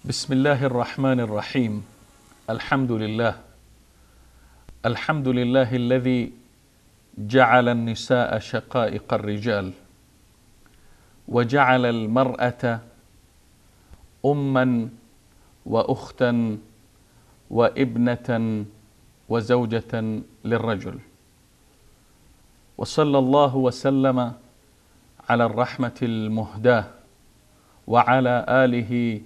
بسم الله الرحمن الرحیم. الحمد لله، الحمد لله الذي جعل النساء شقائق الرجال وجعل المرأة أما وأختا وابنة وزوجة للرجل، وصلى الله وسلم على الرحمة المهداة وعلى آله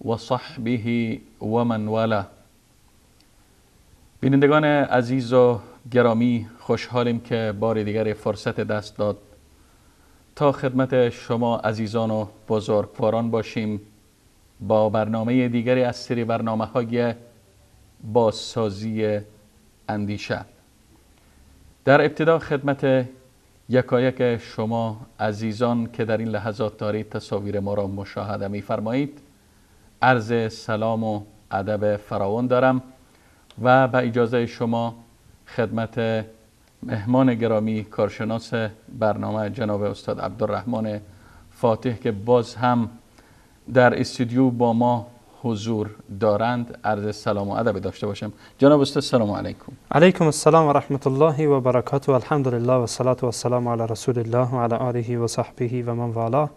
و صحبه و من والاه. بینندگان عزیز و گرامی، خوشحالیم که بار دیگر فرصت دست داد تا خدمت شما عزیزان و بزرگواران باشیم با برنامه دیگری از سری برنامه های بازسازی اندیشه. در ابتدا خدمت یکایک شما عزیزان که در این لحظات دارید تصاویر ما را مشاهده می فرمایید عرض سلام و ادب فراوان دارم و به اجازه شما خدمت مهمان گرامی، کارشناس برنامه جناب استاد عبدالرحمن فاتح که باز هم در استودیو با ما حضور دارند عرض سلام و ادب داشته باشم. جناب استاد سلام علیکم. علیکم السلام و رحمت الله و برکاته. الحمدلله و الصلاة و السلام علی رسول الله و علی آله و صحبه و من والاه.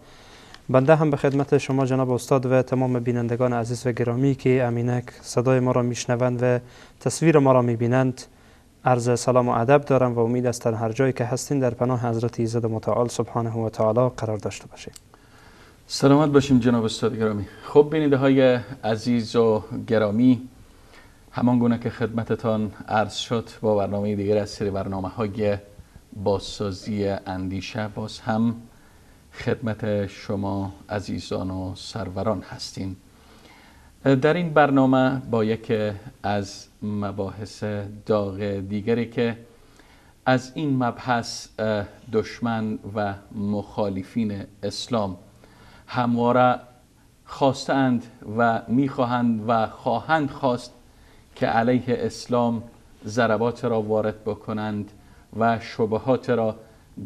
بنده هم به خدمت شما جناب استاد و تمام بینندگان عزیز و گرامی که امینک صدای ما را میشنوند و تصویر ما را میبینند عرض سلام و ادب دارم و امید است در هر جایی که هستین در پناه حضرت ایزد متعال سبحانه و تعالی قرار داشته باشید. سلامت باشیم جناب استاد گرامی. خب بیننده های عزیز و گرامی، همان گونه که خدمتتان عرض شد با برنامه دیگر از سری برنامه های بازسازی اندیشه باز هم خدمت شما عزیزان و سروران هستیم. در این برنامه با یکی از مباحث داغ دیگری که از این مبحث دشمن و مخالفین اسلام همواره خواستند و میخواهند و خواهند خواست که علیه اسلام ضربات را وارد بکنند و شبهات را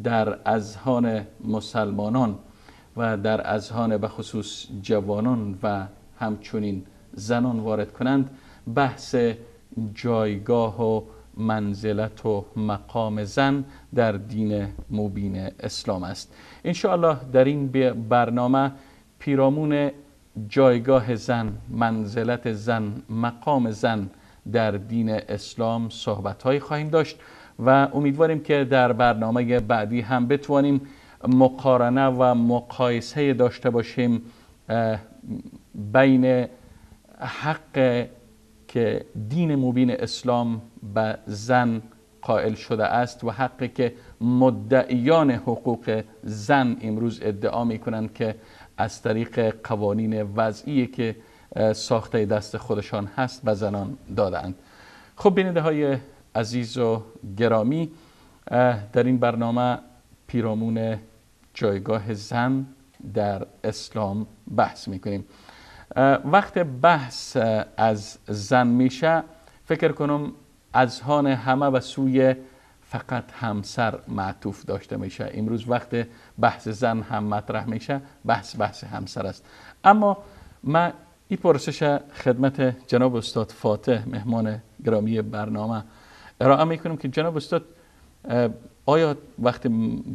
در اذهان مسلمانان و در اذهان به خصوص جوانان و همچنین زنان وارد کنند، بحث جایگاه و منزلت و مقام زن در دین مبین اسلام است. انشاءالله در این برنامه پیرامون جایگاه زن، منزلت زن، مقام زن در دین اسلام صحبت‌هایی خواهیم داشت و امیدواریم که در برنامه بعدی هم بتوانیم مقارنه و مقایسه داشته باشیم بین حق که دین مبین اسلام به زن قائل شده است و حقی که مدعیان حقوق زن امروز ادعا میکنند که از طریق قوانین وضعی که ساخته دست خودشان هست به زنان دادند. خب بیننده های عزیز و گرامی، در این برنامه پیرامون جایگاه زن در اسلام بحث میکنیم. وقت بحث از زن میشه فکر کنم اذهان همه به سوی فقط همسر معطوف داشته میشه. امروز وقت بحث زن هم مطرح میشه، بحث همسر است. اما من این پرسش خدمت جناب استاد فاتح مهمان گرامی برنامه ارائه میکنم که جناب استاد، آیا وقتی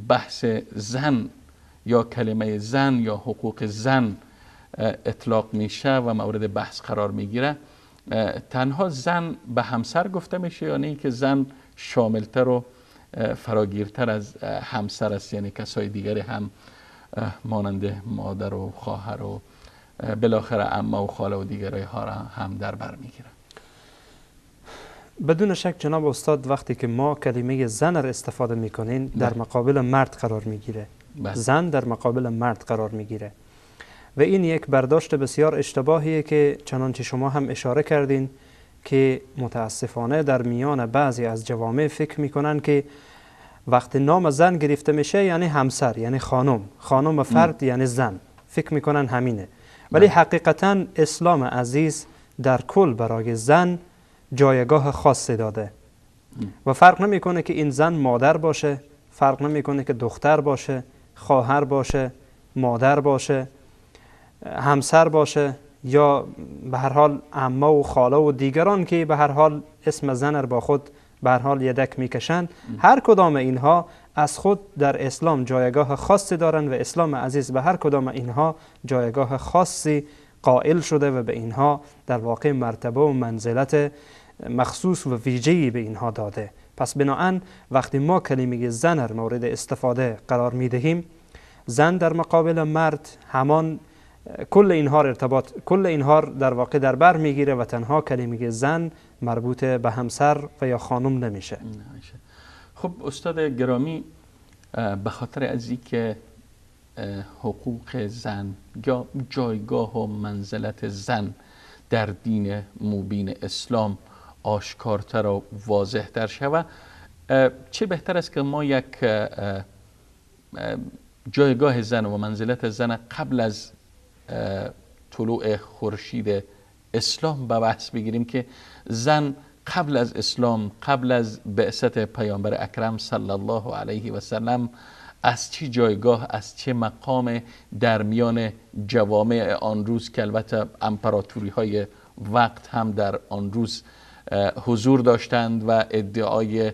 بحث زن یا کلمه زن یا حقوق زن اطلاق میشه و مورد بحث قرار میگیره، تنها زن به همسر گفته میشه یا نه که زن شاملتر و فراگیرتر از همسر است، یعنی کسای دیگری هم مانند مادر و خواهر و بالاخره عمه و خاله و دیگرای ها را هم در بر میگیره؟ بدون شک جناب استاد، وقتی که ما کلمه زن را استفاده میکنیم در مقابل مرد قرار میگیره. زن در مقابل مرد قرار میگیره و این یک برداشت بسیار اشتباهیه که چنانچه شما هم اشاره کردین که متاسفانه در میان بعضی از جوامع فکر میکنن که وقتی نام زن گرفته میشه یعنی همسر، یعنی خانم، خانم فرد یعنی زن، فکر میکنن همینه. ولی حقیقتا اسلام عزیز در کل برای زن جایگاه خاصی داده و فرق نمیکنه که این زن مادر باشه، فرق نمیکنه که دختر باشه، خواهر باشه، مادر باشه، همسر باشه یا به هر حال عمه و خاله و دیگران که به هر حال اسم زن را با خود به هر حال یدک میکشند. هر کدام اینها از خود در اسلام جایگاه خاصی دارند و اسلام عزیز به هر کدام اینها جایگاه خاصی قائل شده و به اینها در واقع مرتبه و منزلت مخصوص و ویژه‌ای به اینها داده. پس بناهن وقتی ما کلمه زن را مورد استفاده قرار میدهیم، زن در مقابل مرد همان کل اینها ارتباط، کل اینها در واقع در بر میگیره و تنها کلمه زن مربوط به همسر و یا خانم نمیشه. خب استاد گرامی، به خاطر از اینکه حقوق زن یا جایگاه و منزلت زن در دین مبین اسلام آشکارتر و واضحتر شود، چه بهتر است که ما یک جایگاه زن و منزلت زن قبل از طلوع خورشید اسلام به بحث بگیریم که زن قبل از اسلام، قبل از بعثت پیامبر اکرم صلی الله علیه و سلم از چه جایگاه، از چه مقام در میان جوامع آن روز که البته امپراتوری های وقت هم در آن روز حضور داشتند و ادعای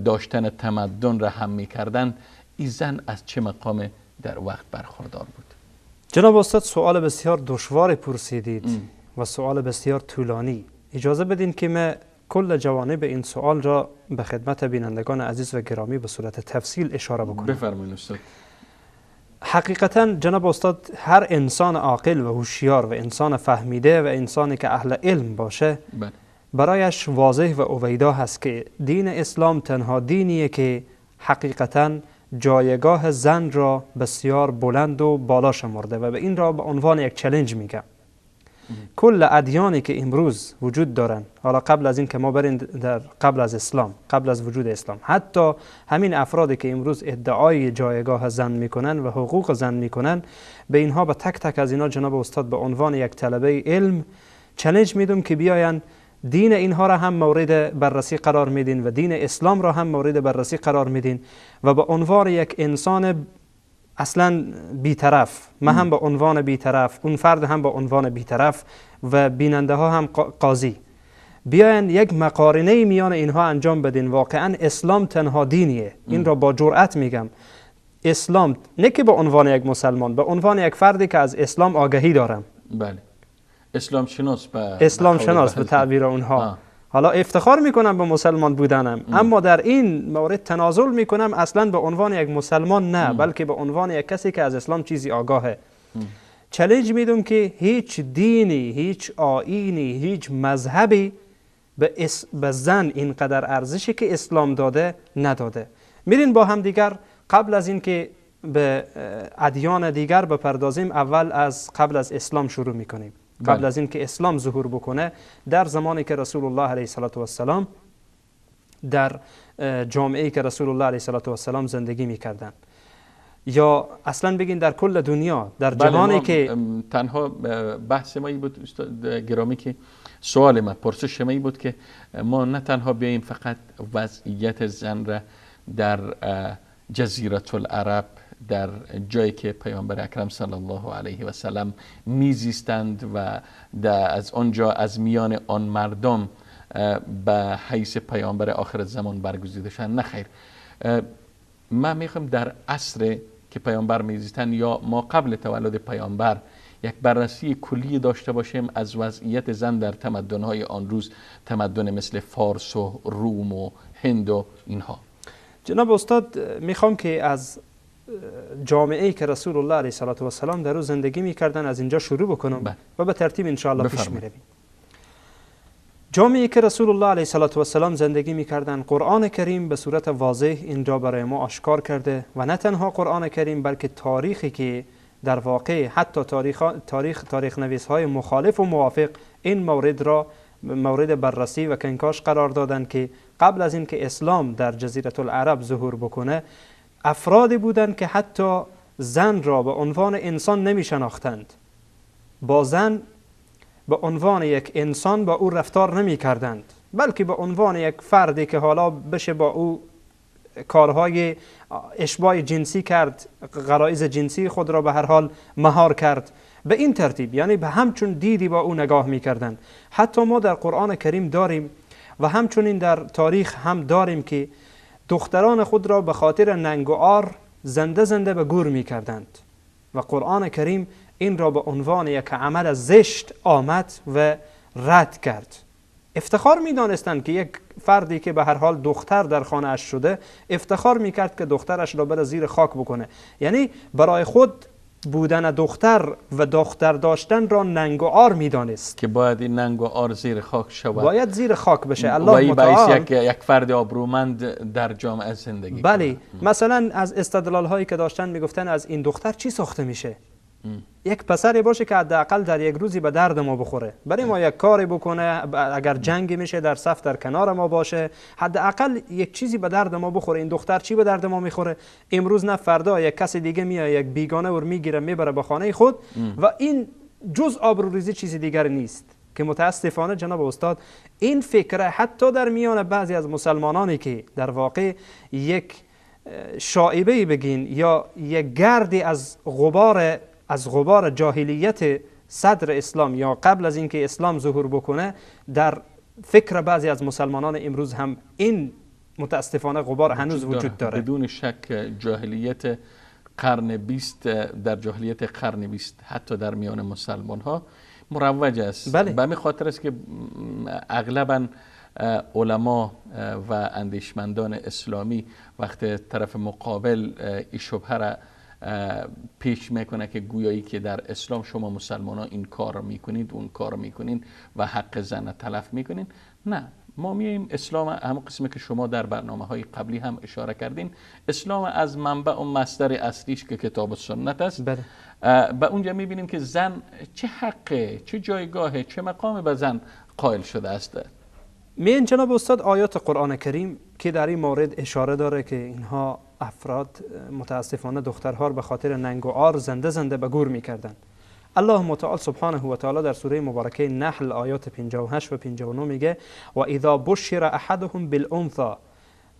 داشتن تمدن را هم میکردند، این زن از چه مقام در وقت برخوردار بود؟ جناب استاد، سوال بسیار دشوار پرسیدید و سوال بسیار طولانی. اجازه بدین که من کل جوانب این سوال را به خدمت بینندگان عزیز و گرامی به صورت تفصیل اشاره بکنم. بفرمایید استاد. حقیقتا جناب استاد، هر انسان عاقل و هوشیار و انسان فهمیده و انسانی که اهل علم باشه، بله، برایش واضح و اویدا هست که دین اسلام تنها دینیه که حقیقتا جایگاه زن را بسیار بلند و بالا شمرده و به این را به عنوان یک چالش میگم. کل ادیانی که امروز وجود دارن، حالا قبل از این که ما بریم در قبل از اسلام، قبل از وجود اسلام، حتی همین افرادی که امروز ادعای جایگاه زن میکنن و حقوق زن میکنن، به اینها، به تک تک از اینا جناب استاد به عنوان یک طلبه علم چالش میدم که بیاین دین اینها را هم مورد بررسی قرار میدین و دین اسلام را هم مورد بررسی قرار میدین و به عنوان یک انسان اصلا بیطرف، من هم به عنوان بیطرف، اون فرد هم به عنوان بیطرف و بیننده ها هم قاضی، بیاین یک مقارنه میان اینها انجام بدین. واقعا اسلام تنها دینیه، این را با جرأت میگم، اسلام نه که به عنوان یک مسلمان، به عنوان یک فردی که از اسلام آگاهی دارم، بله، اسلام شناس، اسلام شناس به تعبیر اونها، حالا افتخار میکنم به مسلمان بودنم، اما در این مورد تنازل میکنم، اصلا به عنوان یک مسلمان نه، بلکه به عنوان یک کسی که از اسلام چیزی آگاهه. چالش میدم که هیچ دینی، هیچ آیینی، هیچ مذهبی به زن اینقدر ارزشی که اسلام داده نداده. میرین با هم دیگر قبل از اینکه به ادیان دیگر بپردازیم، اول از قبل از اسلام شروع میکنیم. قبل از اینکه اسلام ظهور بکنه، در زمانی که رسول الله علیه الصلاة والسلام در جامعه‌ای که رسول الله علیه الصلاة والسلام زندگی میکردن، یا اصلا بگین در کل دنیا، در جهانی که تنها بحث ما این بود استاد گرامی که سوال ما، پرسش ما این بود که ما نه تنها بیاییم فقط وضعیت زن را در جزیره العرب، در جایی که پیامبر اکرم صلی الله علیه و سلم میزیستند و از آنجا از میان آن مردم به حیث پیامبر آخر زمان برگزیده شدند، نه خیر، من میخوام در عصر که پیامبر میزیستن یا ما قبل تولد پیامبر یک بررسی کلی داشته باشیم از وضعیت زن در تمدن‌های آن روز، تمدن مثل فارس و روم و هند و اینها. جناب استاد، میخوام که از جامعه‌ای که رسول الله علیه الصلاة والسلام در او زندگی میکردن از اینجا شروع بکنم و به ترتیب انشاءالله پیش میرویم. جامعه‌ای که رسول الله علیه الصلاة والسلام زندگی میکردن، قرآن کریم به صورت واضح اینجا برای ما آشکار کرده و نه تنها قرآن کریم بلکه تاریخی که در واقع حتی تاریخ نویس های مخالف و موافق این مورد را مورد بررسی و کنکاش قرار دادند که قبل از اینکه اسلام در جزیره العرب ظهور بکنه، افرادی بودند که حتی زن را به عنوان انسان نمی شناختند، با زن به عنوان یک انسان با او رفتار نمی کردند، بلکه به عنوان یک فردی که حالا بشه با او کارهای اشباع جنسی کرد، غرایز جنسی خود را به هر حال مهار کرد، به این ترتیب، یعنی به همچون دیدی با او نگاه می کردند. حتی ما در قرآن کریم داریم و همچنین در تاریخ هم داریم که دختران خود را به خاطر ننگ و عار زنده زنده به گور می کردند و قرآن کریم این را به عنوان یک عمل زشت آمد و رد کرد. افتخار می دانستند که یک فردی که به هر حال دختر در خانه اش شده افتخار می کرد که دخترش را بر زیر خاک بکنه، یعنی برای خود بودن دختر و دختر داشتن را ننگ و عار می دانست که باید این ننگ و عار زیر خاک شود، باید زیر خاک بشه. الله متعال یک فرد آبرومند در جامعه زندگی. بله، مثلا از استدلال هایی که داشتن می گفتن از این دختر چی ساخته میشه؟ یک پسری باشه که حداقل در یک روزی به درد ما بخوره، برای ما یک کاری بکنه، اگر جنگی میشه در صف در کنار ما باشه، حداقل یک چیزی به درد ما بخوره. این دختر چی به درد ما میخوره؟ امروز نه فردا یک کس دیگه میاد، یک بیگانه ور میگیره میبره به خانه خود و این جز آبروریزی چیز دیگر نیست که متاسفانه جناب استاد این فکر حتی در میان بعضی از مسلمانانی که در واقع یک شائبه بگین یا یک گردی از غبار جاهلیت صدر اسلام یا قبل از اینکه اسلام ظهور بکنه، در فکر بعضی از مسلمانان امروز هم این متاسفانه غبار هنوز وجود داره. بدون شک جاهلیت قرن 20 در جاهلیت قرن 20 حتی در میان مسلمان ها مروج است. بله. به همین خاطر است که اغلبا علما و اندیشمندان اسلامی وقت طرف مقابل این شبهه را پیش میکنه که گویایی که در اسلام شما مسلمان ها این کار رو میکنید اون کار رو میکنین و حق زن تلف میکنین، نه، ما میایم اسلام همون قسمی که شما در برنامه های قبلی هم اشاره کردین، اسلام از منبع و مصدر اصلیش که کتاب و سنت است. بله. به اونجا میبینیم که زن چه حقه، چه جایگاهه، چه مقام به زن قائل شده است. میین جناب استاد آیات قرآن کریم که در این مورد اشاره داره که اینها افراد متاسفانه دخترها را به خاطر ننگ و عار زنده زنده به گور میکردند. الله متعال سبحانه و تعالی در سوره مبارکه نحل آیات 58 و 59 میگه و اذا بشر احدهم بالانثى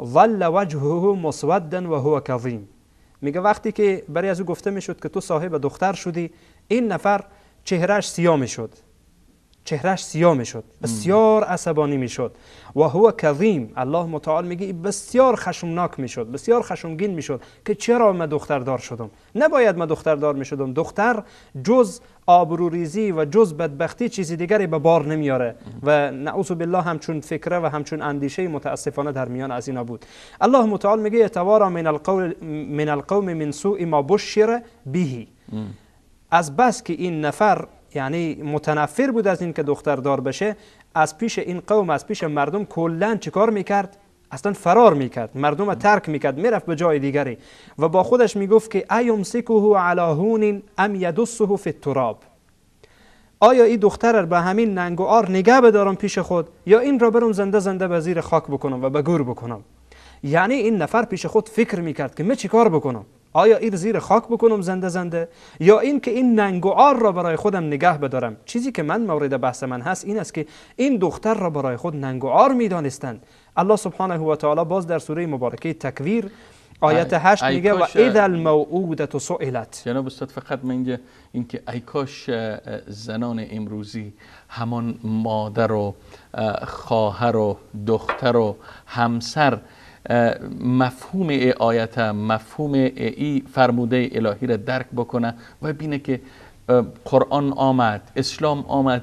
ظل وجهه مسودا و هو کظیم. میگه وقتی که برای از او گفته میشد که تو صاحب دختر شدی، این نفر چهرهش سیاه میشد، چهرهش سیاه میشد، بسیار عصبانی میشد و هو کظیم. الله متعال میگه بسیار خشمناک میشد، بسیار خشمگین میشد که چرا من دختر دار شدم، نباید من دختر دار میشدم. دختر جز آبروریزی و جز بدبختی چیزی دیگری به بار نمیاره و نعوذ بالله همچون فکره و همچون اندیشه متاسفانه در میان از اینا بود. الله متعال میگه یتوارا من القوم من سوء ما بشر به. از بس که این نفر یعنی متنفر بود از این که دختر دار بشه، از پیش این قوم، از پیش مردم کلا چیکار میکرد؟ اصلا فرار میکرد، مردم رو ترک میکرد، میرفت به جای دیگری و با خودش میگفت که ایمسکه علی هون ام یدسه فی التراب. آیا این دختر به همین ننگ و عار نگه بدارم پیش خود یا این را برم زنده زنده به زیر خاک بکنم و به گور بکنم؟ یعنی این نفر پیش خود فکر میکرد که من چیکار بکنم، آیا این زیر خاک بکنم زنده زنده یا این که این ننگ و عار را برای خودم نگه بدارم. چیزی که من مورد بحث من هست این است که این دختر را برای خود ننگ و عار میدانستند. الله سبحانه و تعالی باز در سوره مبارکه تکویر آیت 8 میگه و اذا الموءودة سئلت. جناب استاد فقط من اینجا اینکه ای کاش زنان امروزی همان مادر و خواهر و دختر و همسر مفهوم ای آیت، مفهوم ای فرموده الهی را درک بکنه و بینه که قرآن آمد، اسلام آمد،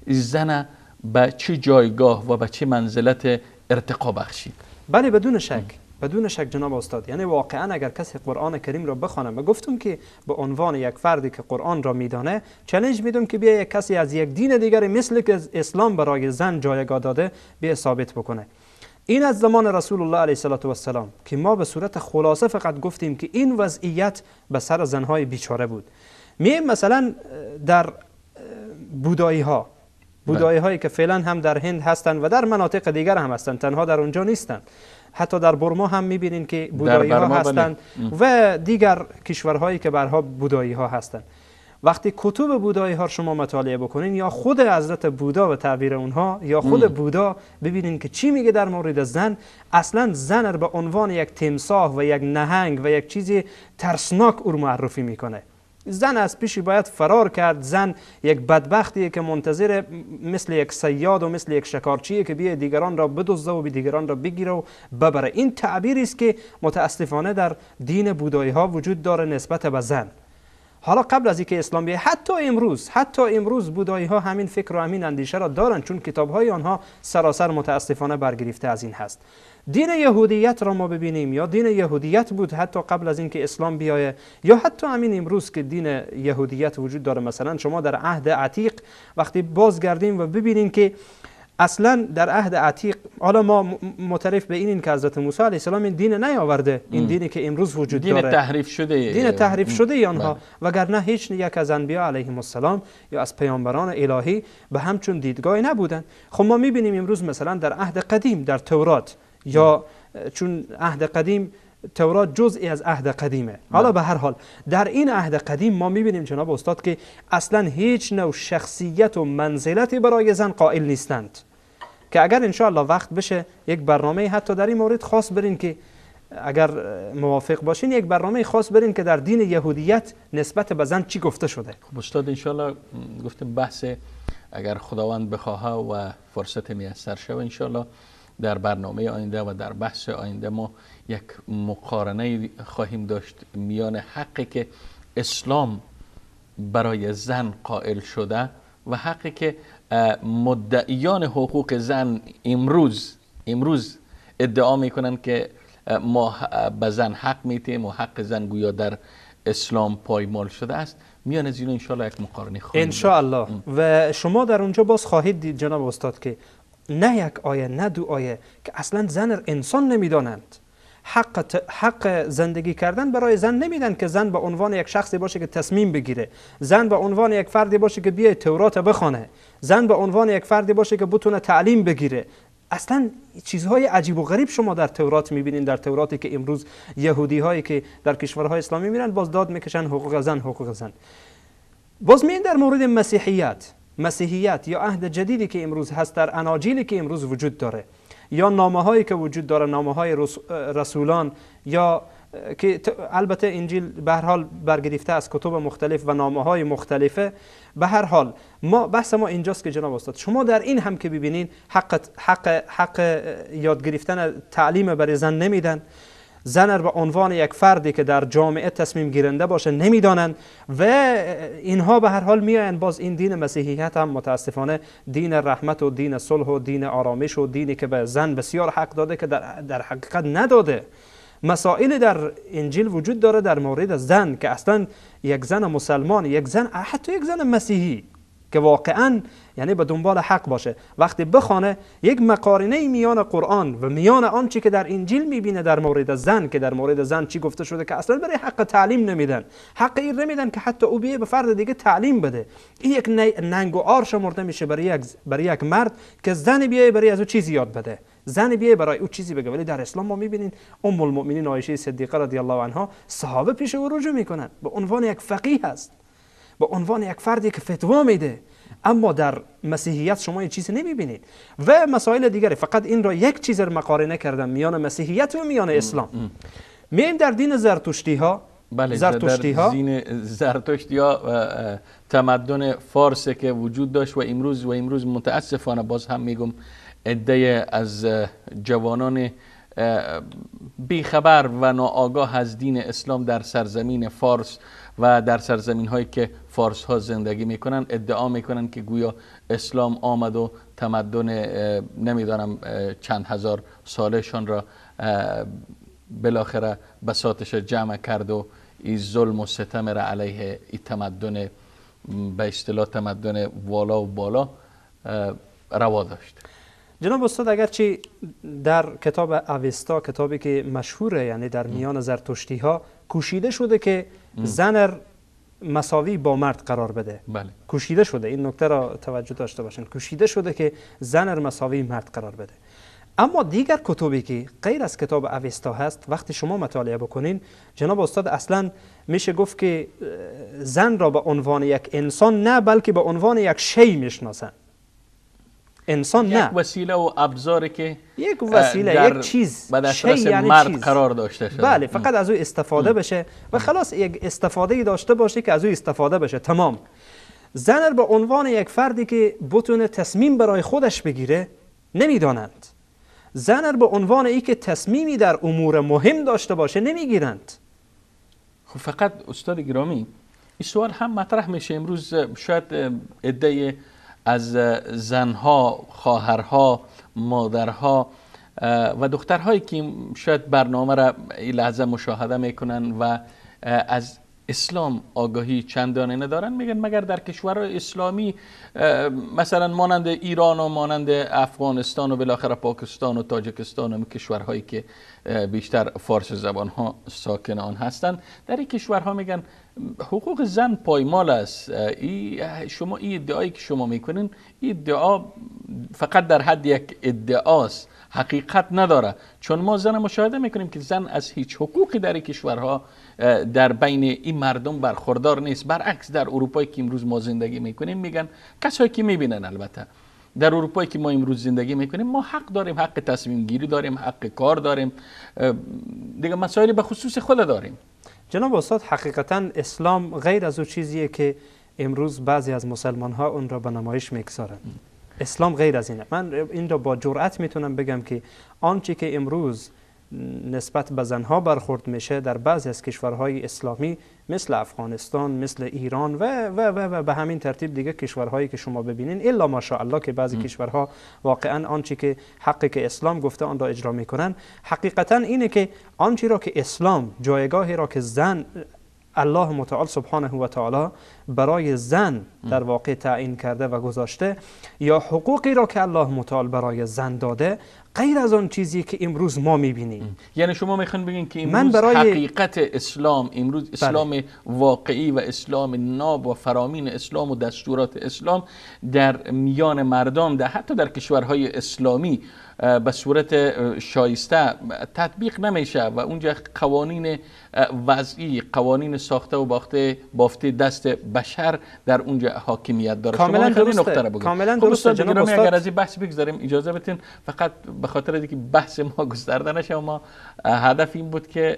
زن به چه جایگاه و به چه منزلت ارتقا بخشید. بله، بدون شک، بدون شک جناب استاد. یعنی واقعا اگر کسی قرآن کریم را بخوانه، ما گفتم که به عنوان یک فردی که قرآن را میدانه چالش میدم که بیا یک کسی از یک دین دیگر مثل که اسلام برای زن جایگاه داده بیا ثابت بکنه. این از زمان رسول الله علیه السلام که ما به صورت خلاصه فقط گفتیم که این وضعیت به سر زنهای بیچاره بود. می مثلا در بودایی ها، بودایی هایی که فعلا هم در هند هستند و در مناطق دیگر هم هستند، تنها در اونجا نیستند، حتی در برما هم میبینین که بودایی ها هستند و دیگر کشورهایی که برها بودایی ها هستند. وقتی کتب بودایی ها شما مطالعه بکنین یا خود حضرت بودا و تعبیر اونها یا خود بودا، ببینین که چی میگه در مورد زن. اصلا زن رو به عنوان یک تمساح و یک نهنگ و یک چیزی ترسناک او معرفی میکنه. زن از پیشی باید فرار کرد، زن یک بدبختیه که منتظر مثل یک صیاد و مثل یک شکارچیه که بیه دیگران را بدزده و دیگران را بگیره و ببره. این تعبیری است که متاسفانه در دین بودایی ها وجود داره نسبت به زن. حالا قبل از اینکه اسلام بیاید، حتی امروز بودایی ها همین فکر و همین اندیشه را دارن، چون کتاب های آنها سراسر متاسفانه برگرفته از این هست. دین یهودیت را ما ببینیم، یا دین یهودیت بود حتی قبل از اینکه اسلام بیاید، یا حتی همین امروز که دین یهودیت وجود داره. مثلا شما در عهد عتیق وقتی بازگردیم و ببینیم که اصلا در عهد عتیق، حالا ما معترف به اینیم که حضرت موسی علیه السلام این دین نیاورده، این دینی که امروز وجود داره، دین تحریف شده، دین تحریف شده آنها، وگرنه هیچ یک از انبیا علیهم السلام یا از پیامبران الهی به همچون دیدگاهی نبودند. خب ما میبینیم امروز مثلا در عهد قدیم در تورات، یا چون عهد قدیم تورات جزئی از عهد قدیمه، حالا به هر حال در این عهد قدیم ما میبینیم جناب استاد که اصلا هیچ نوع شخصیت و منزلتی برای زن قائل نیستند، که اگر انشاءالله وقت بشه یک برنامه حتی در این مورد خاص برین، که اگر موافق باشین یک برنامه خاص برین که در دین یهودیت نسبت به زن چی گفته شده. خب استاد انشاءالله گفتیم بحث اگر خداوند بخواه و فرصت میسر شود انشاءالله در برنامه آینده و در بحث آینده ما یک مقارنه خواهیم داشت میان حقی که اسلام برای زن قائل شده و حقی که مدعیان حقوق زن امروز ادعا میکنن که ما به زن حق میتیم و حق زن گویا در اسلام پایمال شده است. میان از اینو انشاءالله یک مقارنه خواهیم انشاءالله. و شما در اونجا باز خواهید دید جناب استاد که نه یک آیه نه دو آیه که اصلا زن انسان نمیدانند، حق زندگی کردن برای زن نمیدن که زن به عنوان یک شخصی باشه که تصمیم بگیره، زن به عنوان یک فردی باشه که بیای تورات بخونه، زن به عنوان یک فردی باشه که بتونه تعلیم بگیره. اصلا چیزهای عجیب و غریب شما در تورات میبینین، در توراتی که امروز یهودی هایی که در کشورهای اسلامی میرن باز داد میکشن حقوق زن حقوق زن. باز میین در مورد مسیحیت یا عهد جدیدی که امروز هست، در اناجیلی که امروز وجود داره یا نامه هایی که وجود داره، نامه های رسولان، یا که البته انجیل به هر حال برگرفته از کتب مختلف و نامه های مختلفه. به هر حال ما بحث ما اینجاست که جناب استاد شما در این هم که ببینین حق یاد گرفتن تعلیم برای زن نمیدن، زن را به عنوان یک فردی که در جامعه تصمیم گیرنده باشه نمیدانند و اینها به هر حال میآیند. باز این دین مسیحیت هم متاسفانه دین رحمت و دین صلح و دین آرامش و دینی که به زن بسیار حق داده که در حقیقت نداده. مسائل در انجیل وجود داره در مورد زن که اصلا یک زن مسلمان، یک زن، حتی یک زن مسیحی که واقعا یعنی به دنبال حق باشه وقتی بخوانه یک مقارنه میان قرآن و میان آنچه که در انجیل میبینه در مورد زن، که در مورد زن چی گفته شده که اصلا برای حق تعلیم نمیدن، حق این نمیدن که حتی او بیه به فرد دیگه تعلیم بده. این یک ننگ و عار شمرده میشه برای یک مرد که زن بیه برای از او چیزی یاد بده، زن بیه برای او چیزی بگه. ولی در اسلام ما میبینین ام المؤمنین عایشه صدیقه رضی الله عنها صحابه پیش او رجوع میکنن به عنوان یک فقیه هست، به عنوان یک فردی که فتوا میده. اما در مسیحیت شما این چیز نمیبینید و مسائل دیگری. فقط این را یک چیز را مقارنه کردم میان مسیحیت و میان اسلام. میایم در دین زرتشتی ها. بله، زرتشتی ها، دین زرتشتی ها تمدن فارس که وجود داشت و امروز متاسفانه باز هم میگم عده از جوانان بیخبر و ناآگاه از دین اسلام در سرزمین فارس و در سرزمین هایی که فارس ها زندگی میکنن ادعا میکنن که گویا اسلام آمد و تمدن نمیدانم چند هزار سالشان را بالاخره بساطش جمع کرد و این ظلم و ستم را علیه این تمدن به اصطلاح تمدن والا و بالا روا داشت. جناب استاد، اگرچه در کتاب اوستا، کتابی که مشهوره یعنی در میان زرتشتی ها، کوشیده شده که زن مساوی با مرد قرار بده. بله. کوشیده شده، این نکته را توجه داشته باشین، کوشیده شده که زن مساوی مرد قرار بده. اما دیگر کتبی که غیر از کتاب اوستا هست، وقتی شما مطالعه بکنین جناب استاد، اصلا میشه گفت که زن را به عنوان یک انسان نه، بلکه به عنوان یک شی میشناسن. انسان نه، یک وسیله و ابزاری که یک وسیله، یک چیز، به دسترس یعنی مرد چیز. قرار داشته شده. بله، فقط از او استفاده بشه و خلاص، یک استفاده داشته باشه که از او استفاده بشه، تمام. زن به عنوان یک فردی که بتونه تصمیم برای خودش بگیره نمیدانند. زن به عنوان ای که تصمیمی در امور مهم داشته باشه نمیگیرند. خب فقط استاد گرامی، این سوال هم مطرح میشه امروز. شاید عده از زنها، خواهرها، مادرها و دخترهایی که شاید برنامه را این لحظه مشاهده میکنن و از اسلام آگاهی چندانه ندارن، میگن مگر در کشورهای اسلامی مثلا مانند ایران و مانند افغانستان و بالاخره پاکستان و تاجکستان و کشورهایی که بیشتر فارس زبان ها ساکن آن هستند، در این کشورها میگن حقوق زن پایمال است. شما این ادعایی که شما میکنین، این ادعا فقط در حد یک ادعاست، حقیقت نداره، چون ما زن مشاهده میکنیم که زن از هیچ حقوقی در این کشورها در بین این مردم برخوردار نیست. برعکس در اروپایی که امروز ما زندگی میکنیم، میگن کسایی که میبینن، البته در اروپایی که ما امروز زندگی میکنیم ما حق داریم، حق تصمیم گیری داریم، حق کار داریم، دیگه مسائل به خصوص خود داریم. جناب استاد، حقیقتا اسلام غیر از او چیزیه که امروز بعضی از مسلمان ها اون را به نمایش میگذارند. اسلام غیر از اینه. من این را با جرأت میتونم بگم که آنچه که امروز نسبت به زنها برخورد میشه در بعضی از کشورهای اسلامی مثل افغانستان، مثل ایران و و و و به همین ترتیب دیگه کشورهایی که شما ببینین، الا ماشاءالله که بعضی کشورها واقعا آنچه که حقی که اسلام گفته آن را اجرا میکنن. حقیقتا اینه که آنچه را که اسلام، جایگاهی را که زن، الله متعال سبحانه و تعالی برای زن در واقع تعیین کرده و گذاشته، یا حقوقی را که الله متعال برای زن داده، غیر از آن چیزی که امروز ما میبینیم. یعنی شما میخواین بگین که امروز برای حقیقت اسلام، امروز اسلام بله. واقعی و اسلام ناب و فرامین اسلام و دستورات اسلام در میان مردم، در حتی در کشورهای اسلامی به صورت شایسته تطبیق نمیشه و اونجا قوانین وضعی، قوانین ساخته و بافته دست بشر در اونجا حاکمیت داره. کاملا درسته. کاملا درسته جناب استاد. اگر از این بحث بگذاریم، اجازه بدین فقط به خاطر اینکه بحث ما گسترده نشه، ما هدف این بود که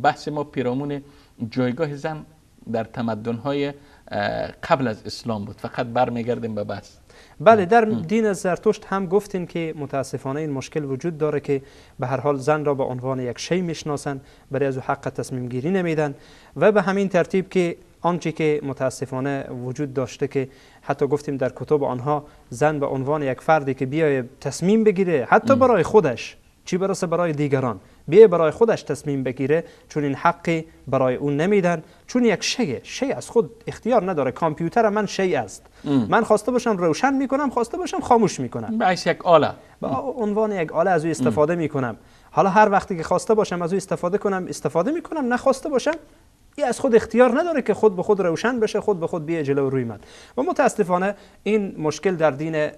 بحث ما پیرامون جایگاه زن در تمدن‌های قبل از اسلام بود. فقط برمیگردیم به بحث. بله، در دین زرتشت هم گفتین که متاسفانه این مشکل وجود داره که به هر حال زن را به عنوان یک شی میشناسن، برای از او حق تصمیم گیری نمیدن و به همین ترتیب که آنچه که متاسفانه وجود داشته که حتی گفتیم در کتب آنها زن به عنوان یک فردی که بیای تصمیم بگیره حتی برای خودش، چی برسه برای دیگران، بیای برای خودش تصمیم بگیره، چون این حقی برای اون نمیدن، چون یک شی از خود اختیار نداره. کامپیوتر من شی است، من خواسته باشم روشن میکنم، خواسته باشم خاموش میکنم، به یک آله، به عنوان یک آله از او استفاده میکنم. حالا هر وقتی که خواسته باشم از او استفاده کنم استفاده میکنم، نخواسته باشم ای از خود اختیار نداره که خود به خود روشن بشه، خود به خود بیه جلو روی من. و متاسفانه این مشکل در دین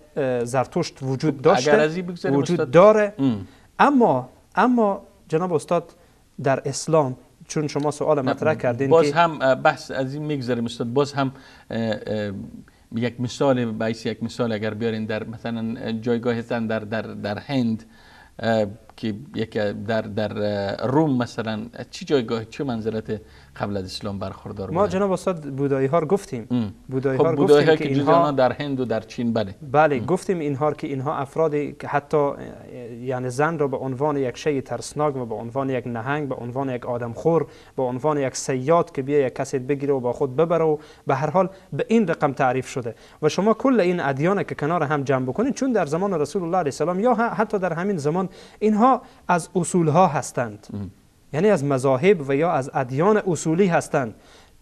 زرتشت وجود داشته، وجود داره. اما جناب استاد در اسلام، چون شما سوال مطرح کردین باز که هم بحث از این میگذاریم استاد، باز هم یک مثال باعث یک مثال اگر بیارین در مثلا جایگاه زن در در در هند که یک در روم مثلا چی جایگاه، چه منزلت قبل از اسلام برخوردار بودن؟ ما جناب استاد بودایی ها گفتیم. بودایی ها گفتیم که اینها در هند و در چین، بله بله گفتیم اینها که اینها افرادی که حتی یعنی زن را به عنوان یک شی ترسناک و به عنوان یک نهنگ، به عنوان یک آدمخور، به عنوان یک صیاد که بیا یک کسی بگیره و با خود ببره و به هر حال به این رقم تعریف شده. و شما کل این ادیان که کنار هم جمع بکنید، چون در زمان رسول الله علیه السلام یا حتی در همین زمان اینها از اصولها هستند، یعنی از مذاهب و یا از ادیان اصولی هستند.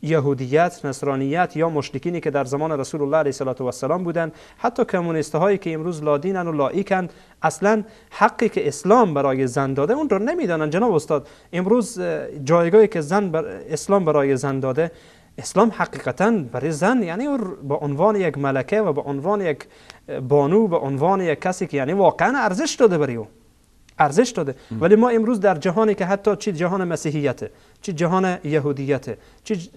یهودیت، نصرانیت یا مشرکینی که در زمان رسول الله علیه السلام بودند، حتی کمونیست هایی که امروز لادینن و لایکند، اصلا حقی که اسلام برای زن داده اون رو نمیدانند. جناب استاد امروز جایگاهی که زن اسلام برای زن داده، اسلام حقیقتا برای زن یعنی به عنوان یک ملکه و به عنوان یک بانو، به عنوان یک کسی که یعنی واقعا ارزش داده برای او، ارزش داده. ولی ما امروز در جهانی که حتی چی جهان مسیحیت، چی جهان یهودیت، چی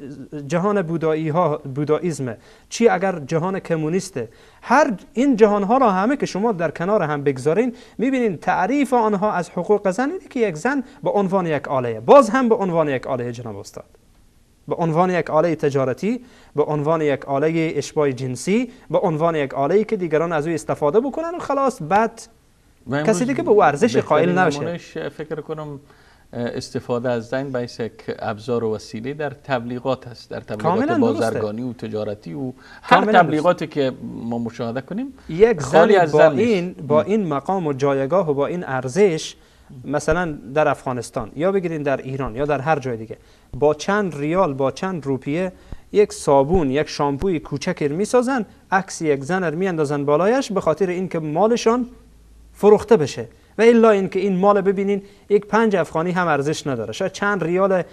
جهان بودایی ها، بوداییسم، چی اگر جهان کمونیسته، هر این جهان ها را همه که شما در کنار هم بگذارین، میبینین تعریف آنها از حقوق زن اینه که یک زن به عنوان یک آله، باز هم به عنوان یک آله جناب استاد، به عنوان یک آله تجارتی، به عنوان یک آله اشباع جنسی، به عنوان یک آله که دیگران از او استفاده بکنن و خلاص، بعد کسی دیگه به ارزش قائل نشه. فکر کنم استفاده از زن به یک ابزار و وسیله در تبلیغات است، در تبلیغات بازرگانی و تجارتی و هر تبلیغاتی که ما مشاهده کنیم، یک زن با این با این مقام و جایگاه و با این ارزش، مثلا در افغانستان یا بگیرین در ایران یا در هر جای دیگه، با چند ریال، با چند روپیه یک صابون، یک شامپوی کوچک میسازن، عکس یک زن رو میاندازن بالایش به خاطر اینکه مالشان فروخته بشه. و الا اینکه این مال ببینین یک 5 افغانی هم ارزش نداره، شاید چند ریال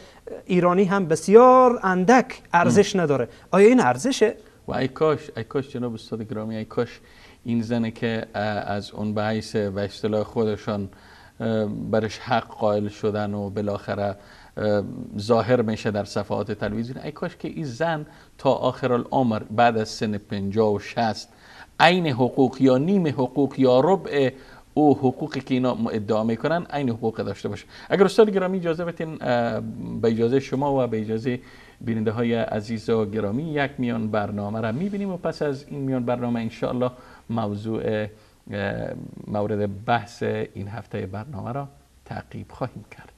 ایرانی هم بسیار اندک ارزش نداره. آیا این ارزشه؟ و ای کاش، ای کاش جناب استاد گرامی، ای کاش این زنه که از اون به حیث و اصطلاح خودشان برش حق قائل شدن و بالاخره ظاهر میشه در صفحات تلویزیون، ای کاش که این زن تا آخر العمر بعد از سن 50 و 60 عین حقوق یا نیم حقوق یا ربع او حقوقی که اینا ادعا میکنن عین حقوق داشته باشه. اگر استاد گرامی اجازه بدین، به اجازه شما و به اجازه بیننده های عزیز و گرامی یک میان برنامه را میبینیم و پس از این میان برنامه انشاءالله موضوع مورد بحث این هفته برنامه را تعقیب خواهیم کرد.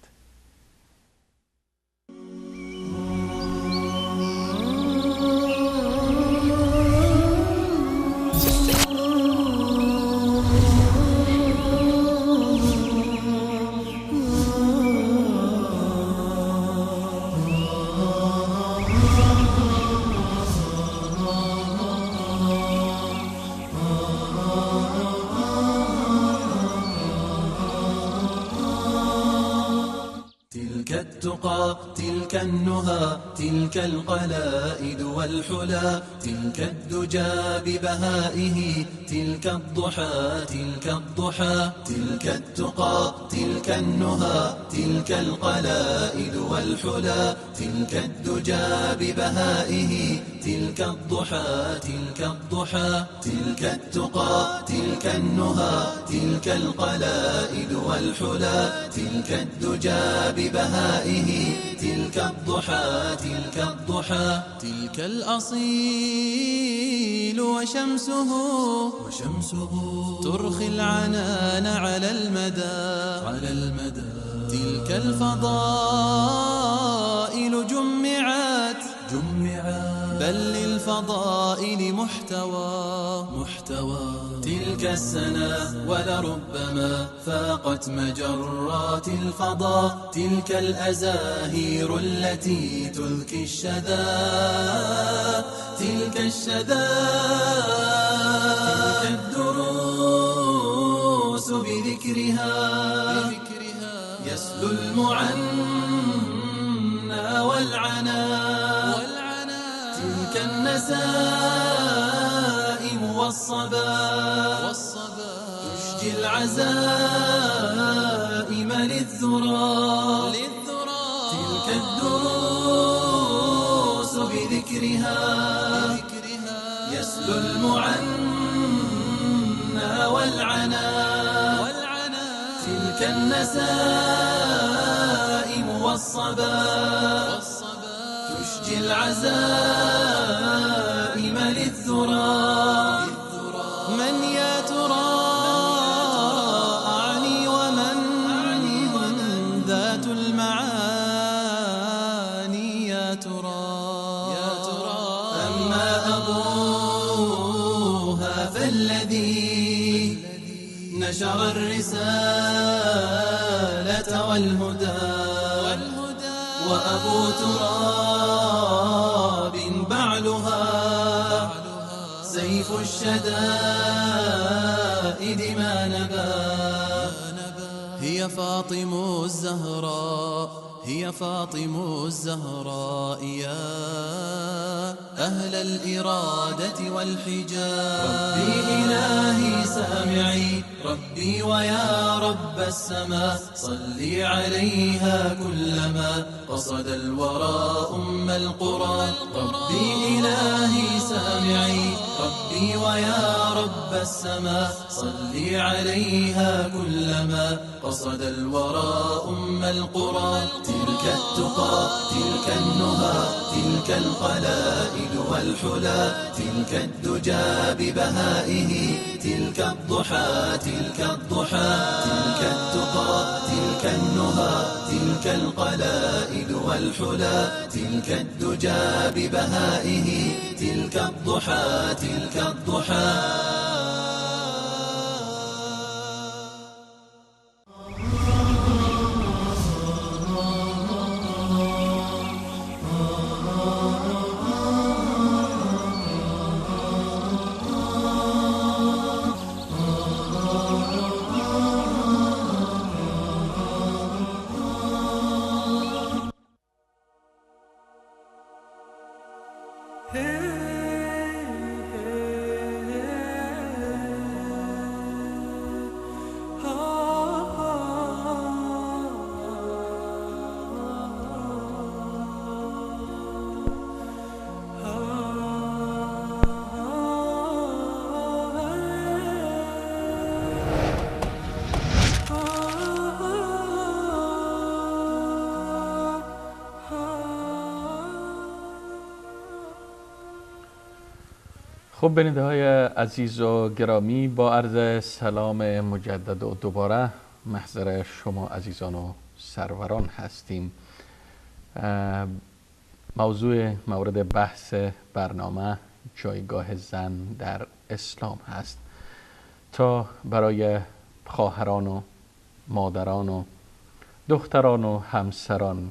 التقى تلك النهى تلك القلائد والحلى تلك الدجى ببهائه تلك الضحى تلك الضحى تلك التقى تلك النهى تلك القلائد والحلى تلك الدجى ببهائه تلك الضحى تلك الضحى تلك التقى تلك النهى تلك القلائد والحلى تلك الدجى ببهائه تلك الضحى تلك الضحى تلك الأصيل وشمسه وشمسه ترخي العنان على المدى على المدى تلك الفضائل جمعت جمعت بل للفضائل محتوى محتوى تلك السنة ولربما فاقت مجرات الفضاء تلك الأزاهير التي تذكي الشذا تلك الشذا تلك الدروس بذكرها يسلو المعنى والعنا تلك النسائم والصبا تشجي العزائم للذرى تلك الدروس بذكرها يسلو المعنى والعنا تلك تلك النسائم والصبا تشجي العزائم للذرى. من يا ترى أعني ومن ذات المعاني يا ترى. أما أبوها فالذي نشر الرسالة والهدى، وأبو تراب بعلها سيف الشدائد ما نبا. هي فاطم الزهراء، هي فاطم الزهراء يا أهل الإرادة والحجاب. ربي إلهي سامعي، ربي ويا رب السماء، صلي عليها كلما قصد الورى أم القرى. ربي إلهي سامعي، ربي ويا رب السماء، صلي عليها كلما قصد الورى أم القرى. تلك التقى، تلك النهى، تلك القلائد والحلى، تلك الدجى ببهائه، تلك الضحى، تلك الضحى. تلك التقى، تلك النهى، تلك القلائد والحلى، تلك الدجى ببهائه، تلك الضحى، تلك الضحى. خب بیننده های عزیز و گرامی، با عرض سلام مجدد و دوباره محضر شما عزیزان و سروران هستیم. موضوع مورد بحث برنامه جایگاه زن در اسلام هست تا برای خواهران و مادران و دختران و همسران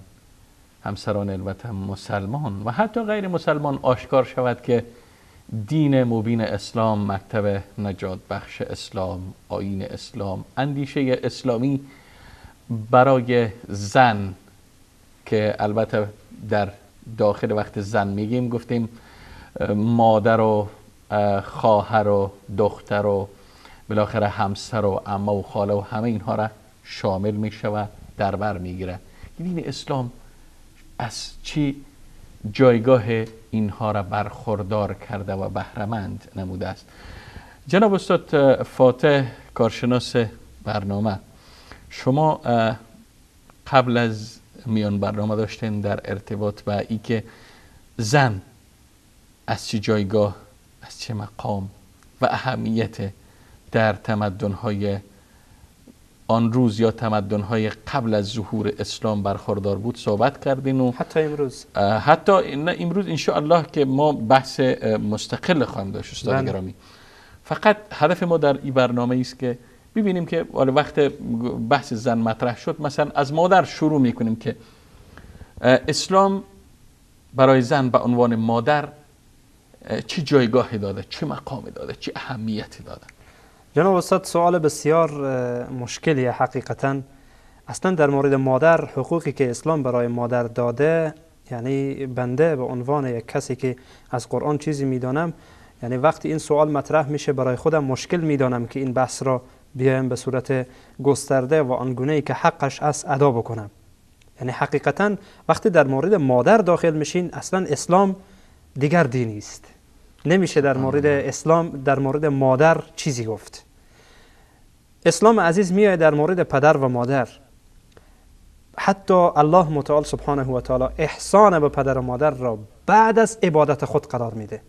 البته مسلمان و حتی غیر مسلمان آشکار شود که دین مبین اسلام، مکتب نجات بخش اسلام، آیین اسلام، اندیشه اسلامی برای زن که البته در داخل وقت زن میگیم گفتیم مادر و خواهر و دختر و بالاخره همسر و عمه و خاله و همه اینها را شامل میشه و در بر میگیره. دین اسلام از چی جایگاه اینها را برخوردار کرده و بهره‌مند نموده است؟ جناب استاد فاتح، کارشناس برنامه، شما قبل از میان برنامه داشتین در ارتباط با ای که زن از چه جایگاه، از چه مقام و اهمیت در تمدن‌های آن روز یا تمدن‌های قبل از ظهور اسلام برخوردار بود صحبت کردین و حتی امروز، حتی امروز انشاءالله که ما بحث مستقل خواهیم داشت استاد گرامی. فقط هدف ما در این برنامه است که ببینیم که وقت بحث زن مطرح شد مثلا از مادر شروع میکنیم که اسلام برای زن به عنوان مادر چه جایگاهی داده، چه مقامی داده، چه اهمیتی داده؟ جناب استاد، سوال بسیار مشکلیه حقیقتا. اصلا در مورد مادر، حقوقی که اسلام برای مادر داده، یعنی بنده به عنوان یک کسی که از قرآن چیزی میدانم، یعنی وقتی این سوال مطرح میشه برای خودم مشکل میدانم که این بحث را بیایم به صورت گسترده و آنگونه که حقش است ادا بکنم. یعنی حقیقتا وقتی در مورد مادر داخل میشین، اصلا اسلام دیگر دینی است. نمیشه در مورد اسلام، در مورد مادر چیزی گفت. اسلام عزیز میاد در مورد پدر و مادر، حتی الله متعال سبحانه و تعالی احسان به پدر و مادر را بعد از عبادت خود قرار میده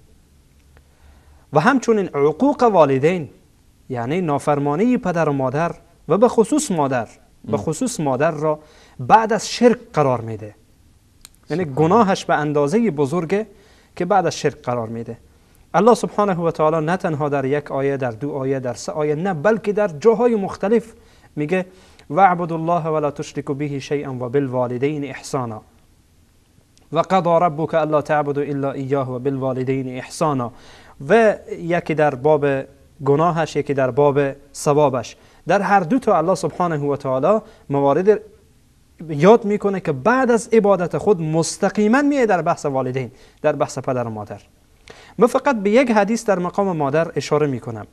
و همچنین عقوق والدین، یعنی نافرمانی پدر و مادر و به خصوص مادر، به خصوص مادر را بعد از شرک قرار میده. یعنی گناهش به اندازه بزرگه که بعد از شرک قرار میده. الله سبحانه و تعالی نه تنها در یک آیه، در دو آیه، در سه آیه، نه، بلکه در جاهای مختلف میگه واعبدوا الله ولا تشركوا به شيئا وبالوالدين احسانا وقضى ربك الا تعبدوا الا اياه وبالوالدين احسانا. و یکی در باب گناهش، یکی در باب ثوابش، در هر دو تا الله سبحانه و تعالی موارد یاد میکنه که بعد از عبادت خود مستقیما میه در بحث والدین، در بحث پدر و مادر. من فقط به یک حدیث در مقام مادر اشاره میکنم،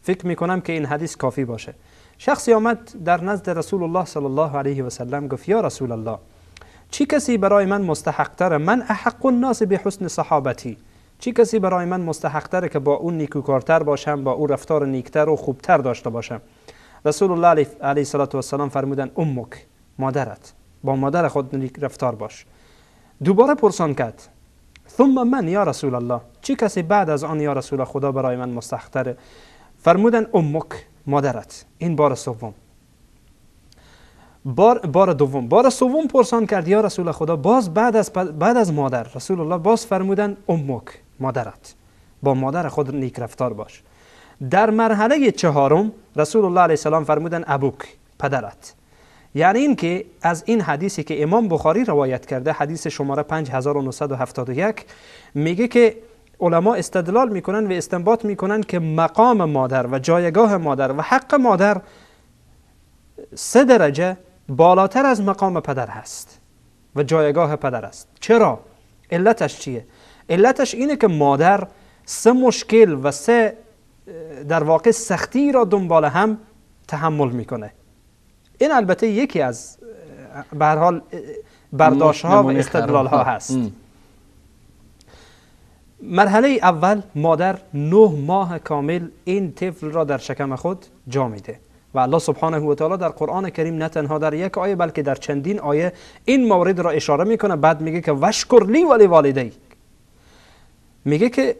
فکر میکنم که این حدیث کافی باشه. شخصی آمد در نزد رسول الله صلی الله علیه و سلم، گفت یا رسول الله، چی کسی برای من مستحق‌تره؟ من احق الناس به حسن صحابتی. چی کسی برای من مستحق‌تره که با اون نیکوکارتر باشم، با او رفتار نیکتر و خوبتر داشته باشم؟ رسول الله علیه الصلاة والسلام فرمودن امک، مادرت، با مادر خود نیک رفتار باش. دوباره پرسان کرد ثم من یا رسول الله، چی کسی بعد از آن یا رسول خدا برای من مستحق‌تره؟ فرمودن امک، مادرت. این بار سوم. بار دوم، بار سوم پرسان کرد یا رسول خدا، باز بعد از مادر، رسول الله باز فرمودن امک، مادرت، با مادر خود نیک رفتار باش. در مرحله چهارم رسول الله علیه السلام فرمودن ابوک، پدرت. یعنی این که از این حدیثی که امام بخاری روایت کرده، حدیث شماره 5971، میگه که علما استدلال میکنن و استنباط میکنن که مقام مادر و جایگاه مادر و حق مادر 3 درجه بالاتر از مقام پدر هست و جایگاه پدر است. چرا؟ علتش چیه؟ علتش اینه که مادر 3 مشکل و 3 در واقع سختی را دنبال هم تحمل میکنه. این البته یکی از به هر حال برداشت ها و استدلال ها هست. مرحله اول، مادر 9 ماه کامل این طفل را در شکم خود جا میده و الله سبحانه و تعالی در قرآن کریم نه تنها در یک آیه بلکه در چندین آیه این مورد را اشاره میکنه. بعد میگه که وشکر لی ولی والدیک، میگه که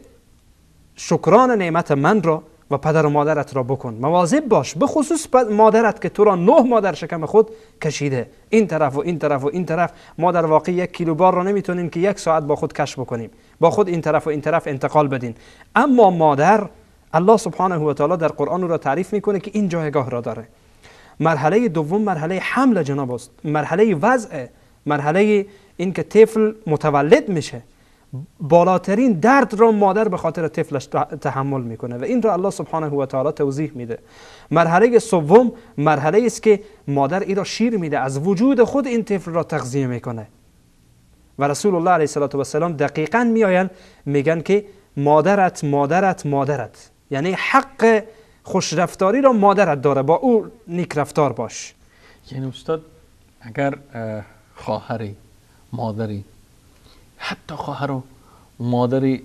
شکران نعمت من را و پدر و مادرت را بکن، مواظب باش، به خصوص مادرت که تو را 9 ماه در شکم خود کشیده، این طرف و این طرف و این طرف. ما در واقع 1 کیلو بار را نمیتونیم که 1 ساعت با خود کش بکنیم، با خود این طرف و این طرف انتقال بدین. اما مادر، الله سبحانه و تعالی در قرآن را تعریف میکنه که این جایگاه را داره. مرحله دوم مرحله حمل جناب است، مرحله وضع، مرحله اینکه طفل متولد میشه، بالاترین درد را مادر به خاطر طفلش تحمل میکنه و این را الله سبحانه و تعالی توضیح میده. مرحله سوم مرحله است که مادر ای را شیر میده، از وجود خود این طفل را تغذیه میکنه و رسول الله علیه الصلاة والسلام دقیقاً میآیند میگن که مادرت، مادرت، مادرت، یعنی حق خوشرفتاری را مادرت داره، با او نیک رفتار باش. یعنی استاد اگر خواهری، مادری، حتی خواهر و مادری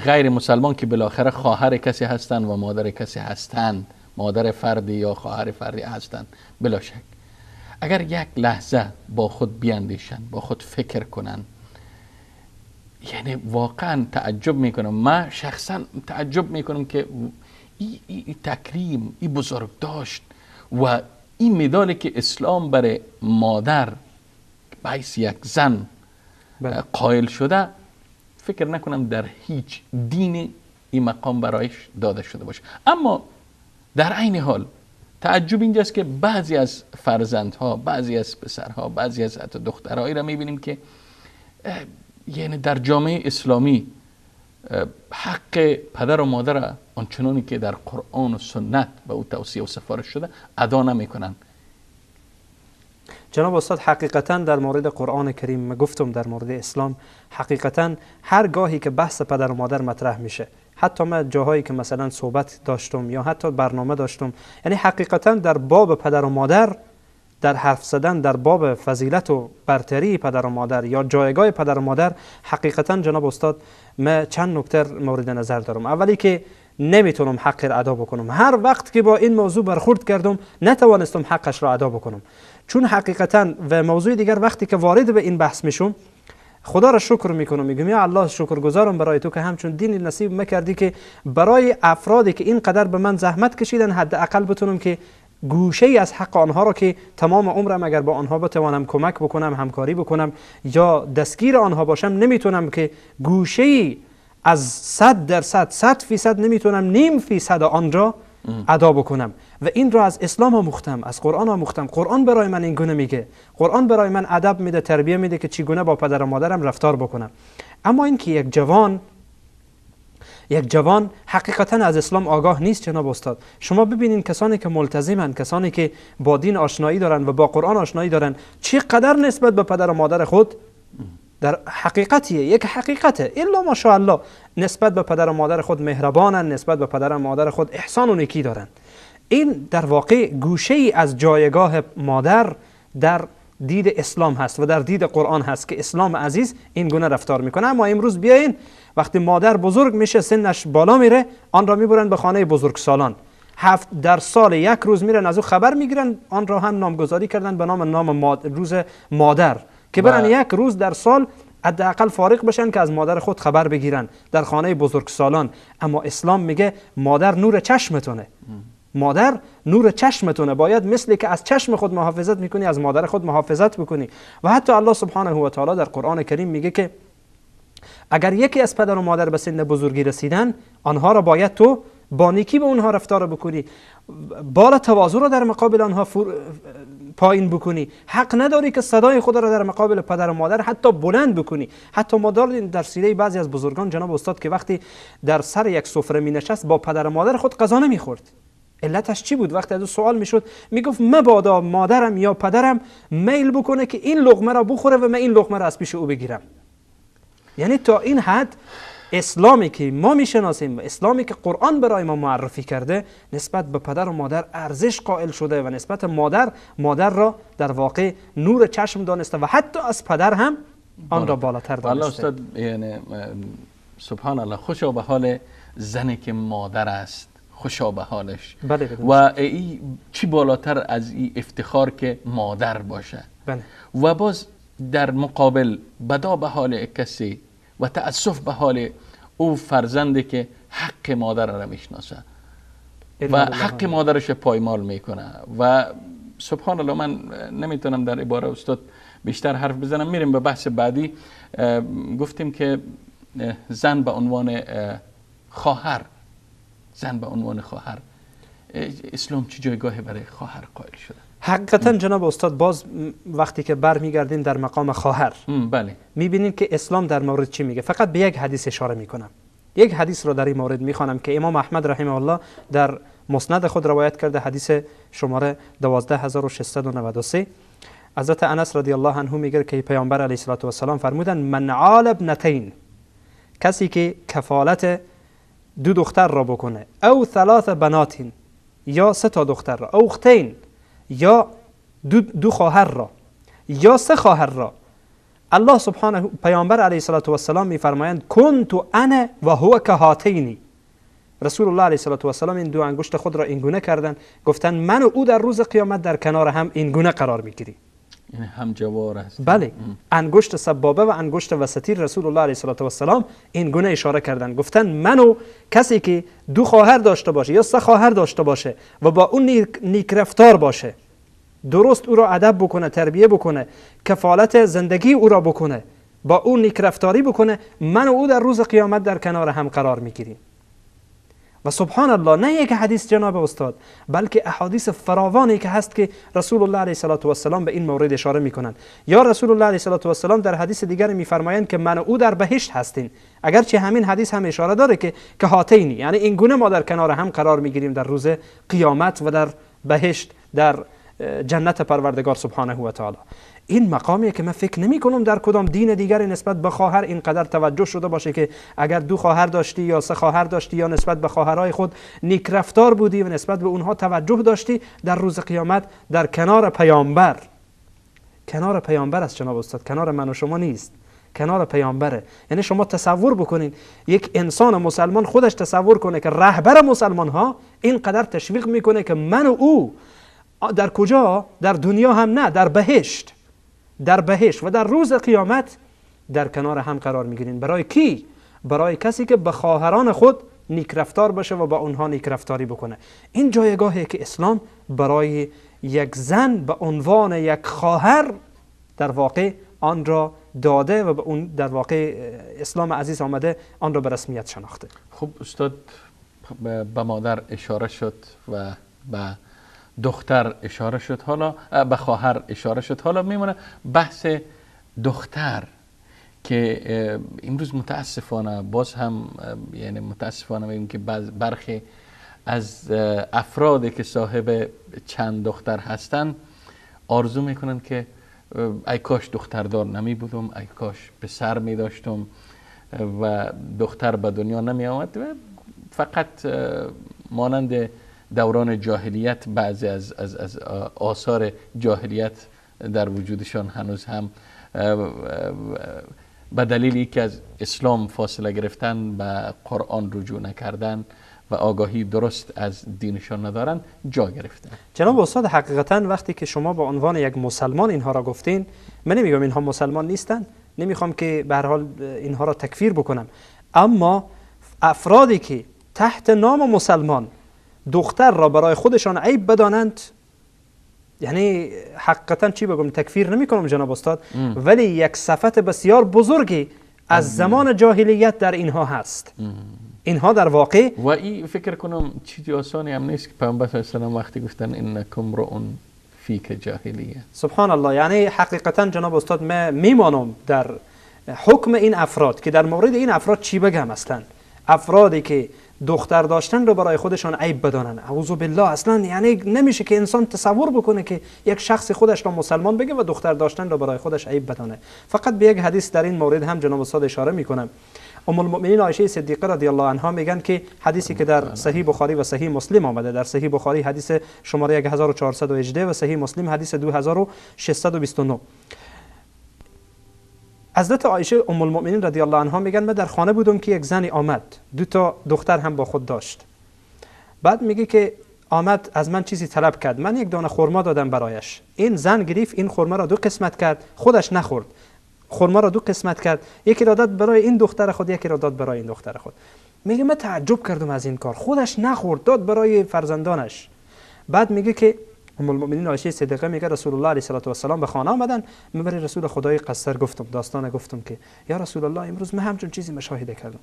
غیر مسلمان که بالاخره خواهر کسی هستند و مادر کسی هستند، مادر فردی یا خواهر فردی هستند، بلا شک اگر یک لحظه با خود بیاندیشند، با خود فکر کنند، یعنی واقعا تعجب میکنم. من شخصا تعجب میکنم که ای تکریم، ای بزرگ داشت و این مدالی که اسلام برای مادر بحیث یک زن قائل شده، فکر نکنم در هیچ دین این مقام برایش داده شده باشه. اما در عین حال تعجب اینجاست که بعضی از فرزندها، بعضی از پسرها، بعضی از حتی دخترهایی را میبینیم که یعنی در جامعه اسلامی حق پدر و مادر آنچنانی که در قرآن و سنت به او توصیه و سفارش شده ادا نمیکنن. جناب استاد، حقیقتا در مورد قرآن کریم گفتم، در مورد اسلام حقیقتا هر گاهی که بحث پدر و مادر مطرح میشه، حتی من جاهایی که مثلا صحبت داشتم یا حتی برنامه داشتم، یعنی حقیقتا در باب پدر و مادر، در حرف زدن در باب فضیلت و برتری پدر و مادر یا جایگاه پدر و مادر، حقیقتا جناب استاد من چند نکته مورد نظر دارم. اولی که نمیتونم حق را ادا بکنم. هر وقت که با این موضوع برخورد کردم نتوانستم حقش را ادا بکنم، چون حقیقتا و موضوع دیگر وقتی که وارد به این بحث میشم خدا را شکر میکنم، میگم یا الله شکرگزارم برای تو که همچون دینی نصیب مکردی که برای افرادی که اینقدر به من زحمت کشیدن حداقل بتونم که گوشه ای از حق آنها را که تمام عمرم اگر با آنها بتوانم کمک بکنم، همکاری بکنم یا دستگیر آنها باشم، نمیتونم که گوشه ای از 100% 100% نمیتونم 0.5% آن را ادا بکنم. و این را از اسلام آموختم، از قرآن آموختم. قرآن برای من این گونه میگه، قرآن برای من ادب میده، تربیه میده که چگونه با پدر و مادرم رفتار بکنم. اما اینکه یک جوان حقیقتا از اسلام آگاه نیست جناب استاد. شما ببینین کسانی که ملتزمن، کسانی که با دین آشنایی دارن و با قرآن آشنایی دارن، چقدر نسبت به پدر و مادر خود در حقیقتیه، یک حقیقته الا ماشاءالله، نسبت به پدر و مادر خود مهربانن، نسبت به پدر و مادر خود احسان و نیکی دارن. این در واقع گوشه ای از جایگاه مادر در دید اسلام هست و در دید قرآن هست که اسلام عزیز این گونه رفتار میکنه. اما امروز بیاین وقتی مادر بزرگ میشه، سنش بالا میره، آن را میبرن به خانه بزرگسالان، 7 در سال یک روز میرن از او خبر میگیرن، آن را هم نامگذاری کردن به نام روز مادر، که برن یک روز در سال حداقل فارغ بشن که از مادر خود خبر بگیرن در خانه بزرگسالان. اما اسلام میگه مادر نور چشمتونه، مادر نور چشمتونه، باید مثل که از چشم خود محافظت میکنی از مادر خود محافظت بکنی. و حتی الله سبحانه و تعالی در قرآن کریم میگه که اگر یکی از پدر و مادر به سن بزرگی رسیدن، آنها را باید تو با نیکی به اونها رفتار بکنی، بالا تواضع را در مقابل آنها پایین بکنی، حق نداری که صدای خود را در مقابل پدر و مادر حتی بلند بکنی. حتی ما داریم در سیره بعضی از بزرگان جناب استاد که وقتی در سر یک سفره می نشست با پدر و مادر خود غذا نمی خورد. علتش چی بود؟ وقتی از او سوال میشد میگفت مبادا مادرم یا پدرم میل بکنه که این لقمه را بخوره و من این لقمه را از پیش او بگیرم. یعنی تا این حد اسلامی که ما میشناسیم و اسلامی که قرآن برای ما معرفی کرده نسبت به پدر و مادر ارزش قائل شده و نسبت مادر را در واقع نور چشم دانسته و حتی از پدر هم آن را بالاتر دانسته. استاد یعنی سبحان الله، خوشا به حال زنی که مادر است، خوشا به حالش. بله و ای چی بالاتر از این افتخار که مادر باشه. بله. و باز در مقابل بدا به حال کسی و تأسف به حال او فرزندی که حق مادر را میشناسه و حق مادرش پایمال میکنه. و سبحان الله، من نمیتونم در عباره استاد بیشتر حرف بزنم، میریم به بحث بعدی. گفتیم که زن به عنوان خواهر، زن به عنوان خواهر، اسلام چه جایگاهی برای خواهر قائل شده؟ حقیقتا جناب استاد باز وقتی که برمیگردیم در مقام خواهر، بله، میبینیم که اسلام در مورد چی میگه. فقط به یک حدیث اشاره میکنم، یک حدیث رو در این مورد میخوانم که امام احمد رحمه الله در مسند خود روایت کرده، حدیث شماره 12693. حضرت انس رضی الله عنه میگه که پیامبر علیه الصلاة والسلام فرمودن من عال ابنتین، کسی که کفالت دو دختر را بکنه، او ثلاث بناتین، یا سه تا دختر را، او اختین، یا دو خواهر را، یا سه خواهر را، الله سبحانه پیامبر علیه الصلاة والسلام میفرمایند کنت انا و هو کهاتینی. رسول الله علیه الصلاة والسلام این دو انگشت خود را اینگونه کردن، گفتن من و او در روز قیامت در کنار هم اینگونه قرار میگیریم، یعنی هم جوار است. بله، انگشت سبابه و انگشت وسطی رسول الله علیه الصلاة والسلام این گونه اشاره کردن، گفتن من و کسی که دو خواهر داشته باشه یا سه خواهر داشته باشه و با اون نیک رفتار باشه، درست او را ادب بکنه، تربیه بکنه، کفالت زندگی او را بکنه، با اون نیک رفتاری بکنه، من و او در روز قیامت در کنار هم قرار میگیریم. و سبحان الله، نه یک حدیث جناب استاد، بلکه احادیث فراوانی که هست که رسول الله علیه الصلاة والسلام به این مورد اشاره میکنند. یا رسول الله علیه الصلاة والسلام در حدیث دیگر میفرمایند که من و او در بهشت هستیم، اگرچه همین حدیث هم اشاره داره که هاتینی، یعنی این گونه ما در کنار هم قرار میگیریم در روز قیامت و در بهشت، در جنت پروردگار سبحانه و تعالی. این مقامیه که من فکر نمی کنم در کدام دین دیگر نسبت به خواهر اینقدر توجه شده باشه که اگر دو خواهر داشتی یا سه خواهر داشتی یا نسبت به خواهرای خود نیک رفتار بودی و نسبت به اونها توجه داشتی، در روز قیامت در کنار پیامبر، کنار پیامبر است جناب استاد، کنار من و شما نیست، کنار پیامبره. یعنی شما تصور بکنین یک انسان مسلمان خودش تصور کنه که رهبر مسلمان ها اینقدر تشویق میکنه که من و او در کجا؟ در دنیا هم نه، در بهشت، در بهشت و در روز قیامت در کنار هم قرار میگیرین. برای کی؟ برای کسی که به خواهران خود نیک رفتار باشه و با اونها نیک رفتاری بکنه. این جایگاهی که اسلام برای یک زن به عنوان یک خواهر در واقع آن را داده و به اون در واقع اسلام عزیز آمده آن را به رسمیت شناخته. خب استاد، به مادر اشاره شد و به دختر اشاره شد، حالا به خواهر اشاره شد، حالا میمونه بحث دختر که امروز متاسفانه باز هم، یعنی متاسفانه میگیم که برخی از افرادی که صاحب چند دختر هستند آرزو میکنن که ای کاش دختردار نمی بودم، ای کاش پسر می داشتم و دختر به دنیا نمی آمد و فقط مانند دوران جاهلیت بعضی از آثار جاهلیت در وجودشان هنوز هم به دلیلی که از اسلام فاصله گرفتن، به قرآن رجوع نکردن و آگاهی درست از دینشان ندارن جا گرفتن. جناب استاد، حقیقتا وقتی که شما به عنوان یک مسلمان اینها را گفتین، من نمیگم اینها مسلمان نیستن، نمیخوام که به هر حال اینها را تکفیر بکنم، اما افرادی که تحت نام مسلمان دختر را برای خودشان عیب بدانند، یعنی حقیقتا چی بگم، تکفیر نمی کنم جناب استاد، ولی یک صفت بسیار بزرگی از زمان جاهلیت در اینها هست. اینها در واقع و این فکر کنم چیزی آسانی هم نیست که پیامبر صلی الله علیه و سلم وقتی گفتن انکم امرؤ فیک جاهلیه. سبحان الله. یعنی حقیقتا جناب استاد من میمانم در حکم این افراد که در مورد این افراد چی بگم. اصلا افرادی که دختر داشتن رو برای خودشان عیب بدانن، اعوذ بالله، اصلا یعنی نمیشه که انسان تصور بکنه که یک شخص خودش را مسلمان بگه و دختر داشتن رو برای خودش عیب بدانه. فقط به یک حدیث در این مورد هم جناب استاد اشاره میکنم. ام المؤمنین عایشه صدیقه رضی الله عنها میگن که حدیثی که در صحیح بخاری و صحیح مسلم آمده، در صحیح بخاری حدیث شماره 1418 و صحیح مسلم حدیث 2629، حضرت عایشه ام المؤمنین رضی الله عنها میگن من در خانه بودم که یک زنی آمد، دو تا دختر هم با خود داشت. بعد میگه که آمد از من چیزی طلب کرد، من یک دانه خرما دادم برایش. این زن گرفت این خرما را دو قسمت کرد، خودش نخورد، خرما را دو قسمت کرد، یکی را داد برای این دختر خود، یکی را داد برای این دختر خود. میگه من تعجب کردم از این کار، خودش نخورد، داد برای فرزندانش. بعد میگه که ام المؤمنین عایشه صدیقه میگه رسول الله علیه الصلاه و السلام به خانه آمدن، من برای رسول خدای قصر گفتم، داستان گفتم که یا رسول الله امروز من همچون چیزی مشاهده کردم.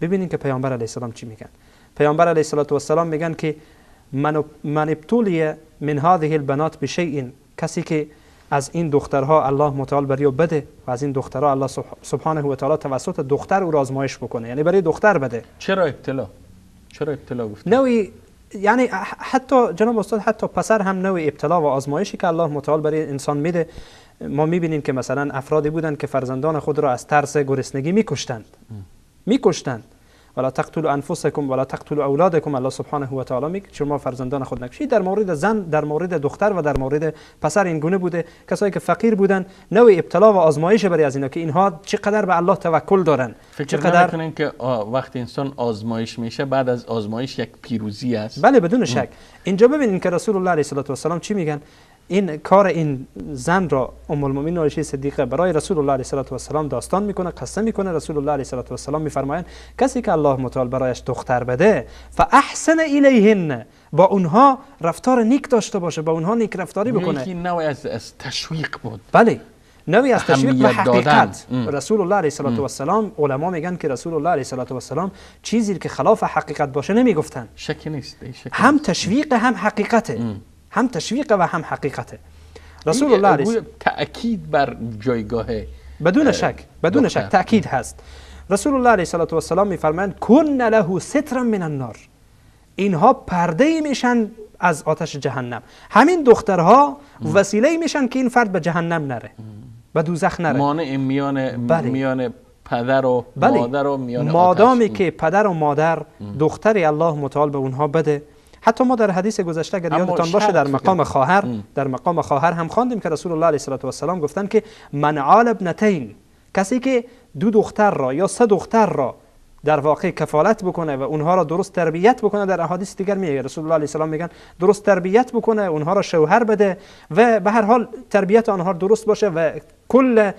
ببینین که پیامبر علیه السلام چی میگن. پیامبر علیه الصلاه و السلام میگن که من ابتلی من هذه البنات بشیء، کسی که از این دخترها الله متعال برای او بده و از این دخترها الله سبحانه و تعالی توسط دختر او را آزمایش بکنه، یعنی برای دختر بده. چرا ابتلا؟ چرا ابتلا گفت؟ نوعی، یعنی حتی جناب استاد حتی پسر هم نوع ابتلا و آزمایشی که الله متعال برای انسان میده. ما میبینیم که مثلا افرادی بودند که فرزندان خود را از ترس گرسنگی میکشتند. ولا تقتلوا انفسکم ولا تقتلوا اولادکم، الله سبحانه و تعالی میگه شما فرزندان خود نکشید. در مورد زن، در مورد دختر و در مورد پسر این گونه بوده. کسایی که فقیر بودن نوع ابتلا و آزمایش برای از اینا که اینها چقدر به الله توکل دارن. فکر نکنین که وقتی انسان آزمایش میشه بعد از آزمایش یک پیروزی است. بله بدون شک. اینجا ببینین که رسول الله علیه الصلاه و السلام چی میگن. این کار این زن را ام المؤمنین عایشه صدیقه برای رسول الله علیه الصلاه و السلام داستان میکنه، قصه میکنه. رسول الله علیه الصلاه و السلام میفرمایند کسی که الله متعال برایش دختر بده فاحسن الیهن، با اونها رفتار نیک داشته باشه، با اونها نیک رفتاری بکنه. این نوعی از تشویق بود. بله نوعی از تشویق و حقیقت. رسول الله علیه الصلاه و السلام، علما میگن که رسول الله علیه الصلاه و السلام چیزی که خلاف حقیقت باشه نمیگفتن. شکی نیست. هم تشویق هم حقیقته. هم تشویق و هم حقیقته. رسول الله علیه تأکید بر جایگاه، بدون شک، بدون شک تأکید هست. رسول الله علیه الصلاة والسلام میفرمایند کن له سترا من النار، اینها پرده میشن از آتش جهنم. همین دخترها وسیله میشن که این فرد به جهنم نره، به دوزخ نره. مانع میان بله. میان پدر و بله. مادر و میان مادامی که پدر و مادر دختری الله متعال به اونها بده. حتی ما در حدیث گذشته اگر یادتان باشه در مقام خواهر، در مقام خواهر هم خواندیم که رسول الله علیه الصلاة والسلام گفتند که من عال ابنتین، کسی که 2 دختر را یا 3 دختر را در واقع کفالت بکنه و اونها را درست تربیت بکنه، در احادیث دیگر میگه رسول الله علیه السلام میگن درست تربیت بکنه، اونها را شوهر بده و به هر حال تربیت آنها درست باشه و کل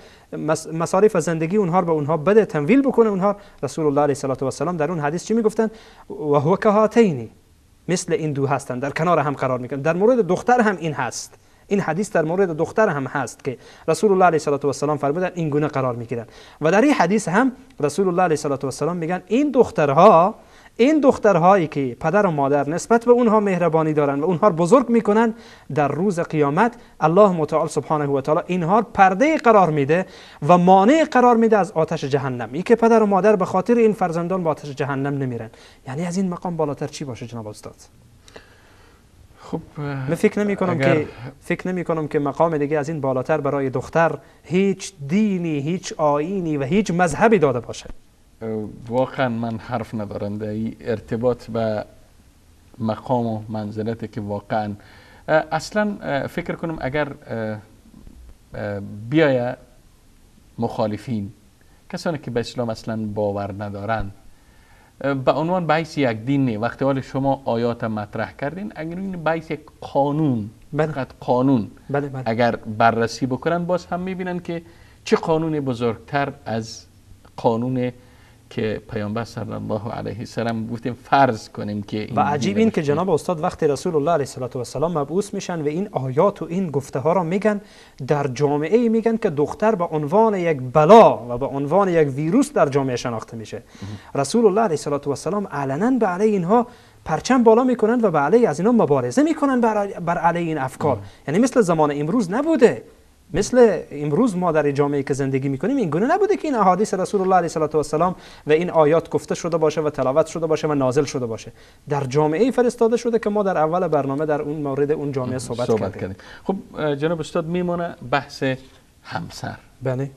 مصارف زندگی اونها را به اونها بده، تمویل بکنه اونها. رسول الله علیه السلام در اون حدیث چی میگفتن؟ و هو کهاتین، مثل این دو هستند، در کنار هم قرار میکنن. در مورد دختر هم این هست، این حدیث در مورد دختر هم هست که رسول الله علیه السلام فرمودن این گونه قرار میگیرن. و در این حدیث هم رسول الله علیه السلام میگن این دخترها، این دخترهایی که پدر و مادر نسبت به اونها مهربانی دارن و اونها بزرگ میکنن، در روز قیامت الله متعال سبحانه و تعالی اینها پرده قرار میده و مانع قرار میده از آتش جهنم. ای که پدر و مادر به خاطر این فرزندان به آتش جهنم نمیرن. یعنی از این مقام بالاتر چی باشه جناب استاد؟ خب من فکر نمی کنم که مقام دیگه از این بالاتر برای دختر هیچ دینی، هیچ آیینی و هیچ مذهبی داده باشه. واقعا من حرف ندارم در این ارتباط به مقام و منزلت که واقعا اصلا فکر کنم اگر بیای مخالفین، کسانی که به اسلام اصلا باور ندارند، به عنوان بحث یک دین نه، وقتی حال شما آیات مطرح کردین، اگر این بحث یک قانون، فقط قانون، بله بله. اگر بررسی بکنن باز هم میبینن که چه قانون بزرگتر از قانون که پیامبر صلی الله علیه وسلم گفتیم فرض کنیم که و عجیب این که جناب استاد وقتی رسول الله علیه الصلاة والسلام مبعوث میشن و این آیات و این گفته ها را میگن، در جامعه میگن که دختر به عنوان یک بلا و به عنوان یک ویروس در جامعه شناخته میشه. رسول الله علیه الصلاة والسلام علنا به علیه اینها پرچم بالا میکنن و به علیه از اینا مبارزه میکنن بر علیه این افکار. یعنی مثل زمان امروز نبوده، مثل امروز ما در جامعه که زندگی میکنیم این گونه نبوده که این احادیث رسول الله علیه الصلاة والسلام و این آیات گفته شده باشه و تلاوت شده باشه و نازل شده باشه. در جامعه فرستاده شده که ما در اول برنامه در اون مورد اون جامعه صحبت کردیم. خب جناب استاد، میمونه بحث همسر. بله،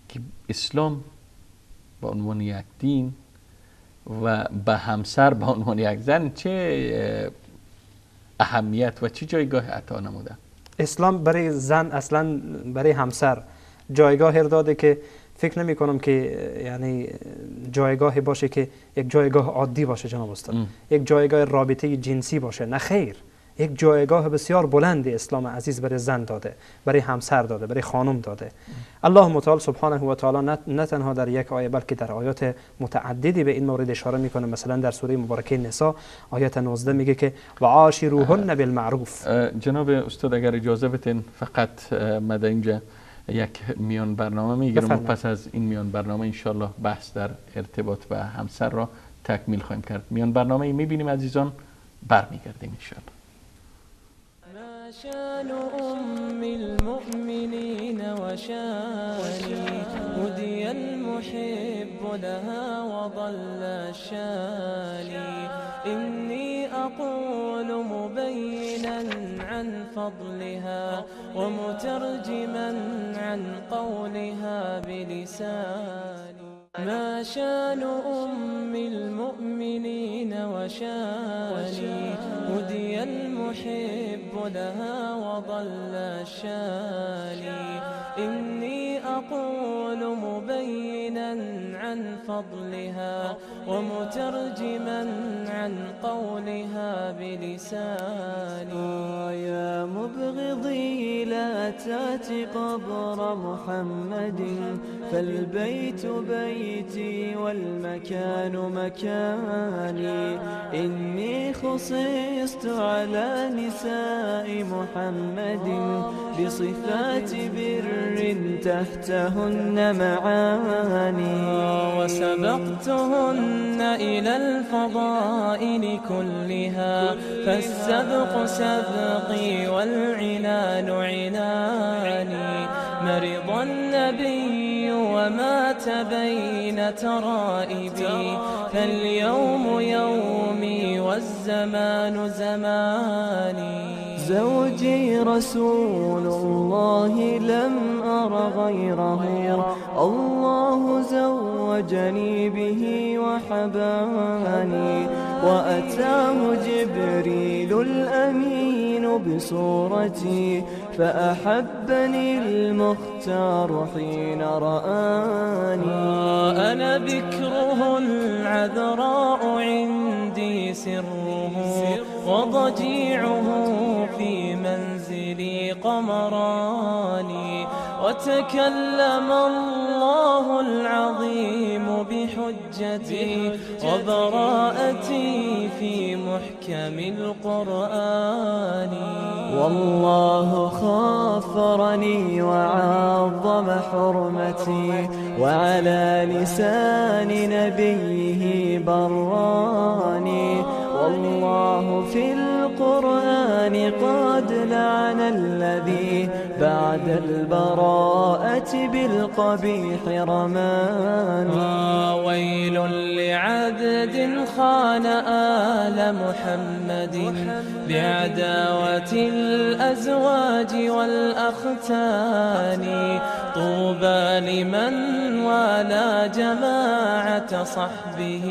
که اسلام به عنوان یک دین و به همسر به عنوان یک زن چه اهمیت و چه جایگاه عطا نموده؟ اسلام برای زن، اصلا برای همسر جایگاه داده که فکر نمی کنم که یعنی جایگاهی باشه که یک جایگاه عادی باشه جناب استاد، یک جایگاه رابطه جنسی باشه. نه خیر، یک جایگاه بسیار بلند اسلام عزیز برای زن داده، برای همسر داده، برای خانم داده. الله متعال سبحانه و تعالی نه تنها در یک آیه بلکه در آیات متعددی به این مورد اشاره میکنه. مثلا در سوره مبارکه نساء آیت 19 میگه که و عاشروهن بالمعروف. جناب استاد اگر اجازه بدین فقط ما در اینجا یک میان برنامه میگیرم و پس از این میان برنامه انشالله بحث در ارتباط به همسر را تکمیل خواهیم کرد. میان برنامه میبینیم عزیزان، برمیگردیم انشالله. شان أم المؤمنين وشاني هدي المحب لها وضل الشاني إني أقول مبينا عن فضلها ومترجما عن قولها بلساني ما شان أم المؤمنين وشاني هدي المحب لها وضل الشاني إني أقول مبينا عن فضلها ومترجما عن قولها بلساني يا مبغضي لا تأت قبر محمد فالبيت بيتي والمكان مكاني إني خصصت على نساء محمد بصفات بر تحتهن معاني وسبقتهن إلى الفضائل كلها فالسبق سبقي والعنان عناني مرض النبي ومات بين ترائبي فاليوم يومي والزمان زماني زوجي رسول الله لم أر غيره الله زوجني به وحباني وأتاه جبريل الأمين بصورتي فأحبني المختار حين رآني. أنا بكره العذراء عندي سره، وضجيعه في منزلي قمراني. وتكلم الله العظيم بحجتي، وبراءتي في محكم القرآن. والله خافرني وعظم حرمتي، وعلى لسان نبيه براني. والله في القرآن قد لعن الذي بعد البراءة بالقبيح رماني. ويل لعبد خان آل محمد بعداوة الأزواج والأختان. طوبى لمن والى جماعة صحبه،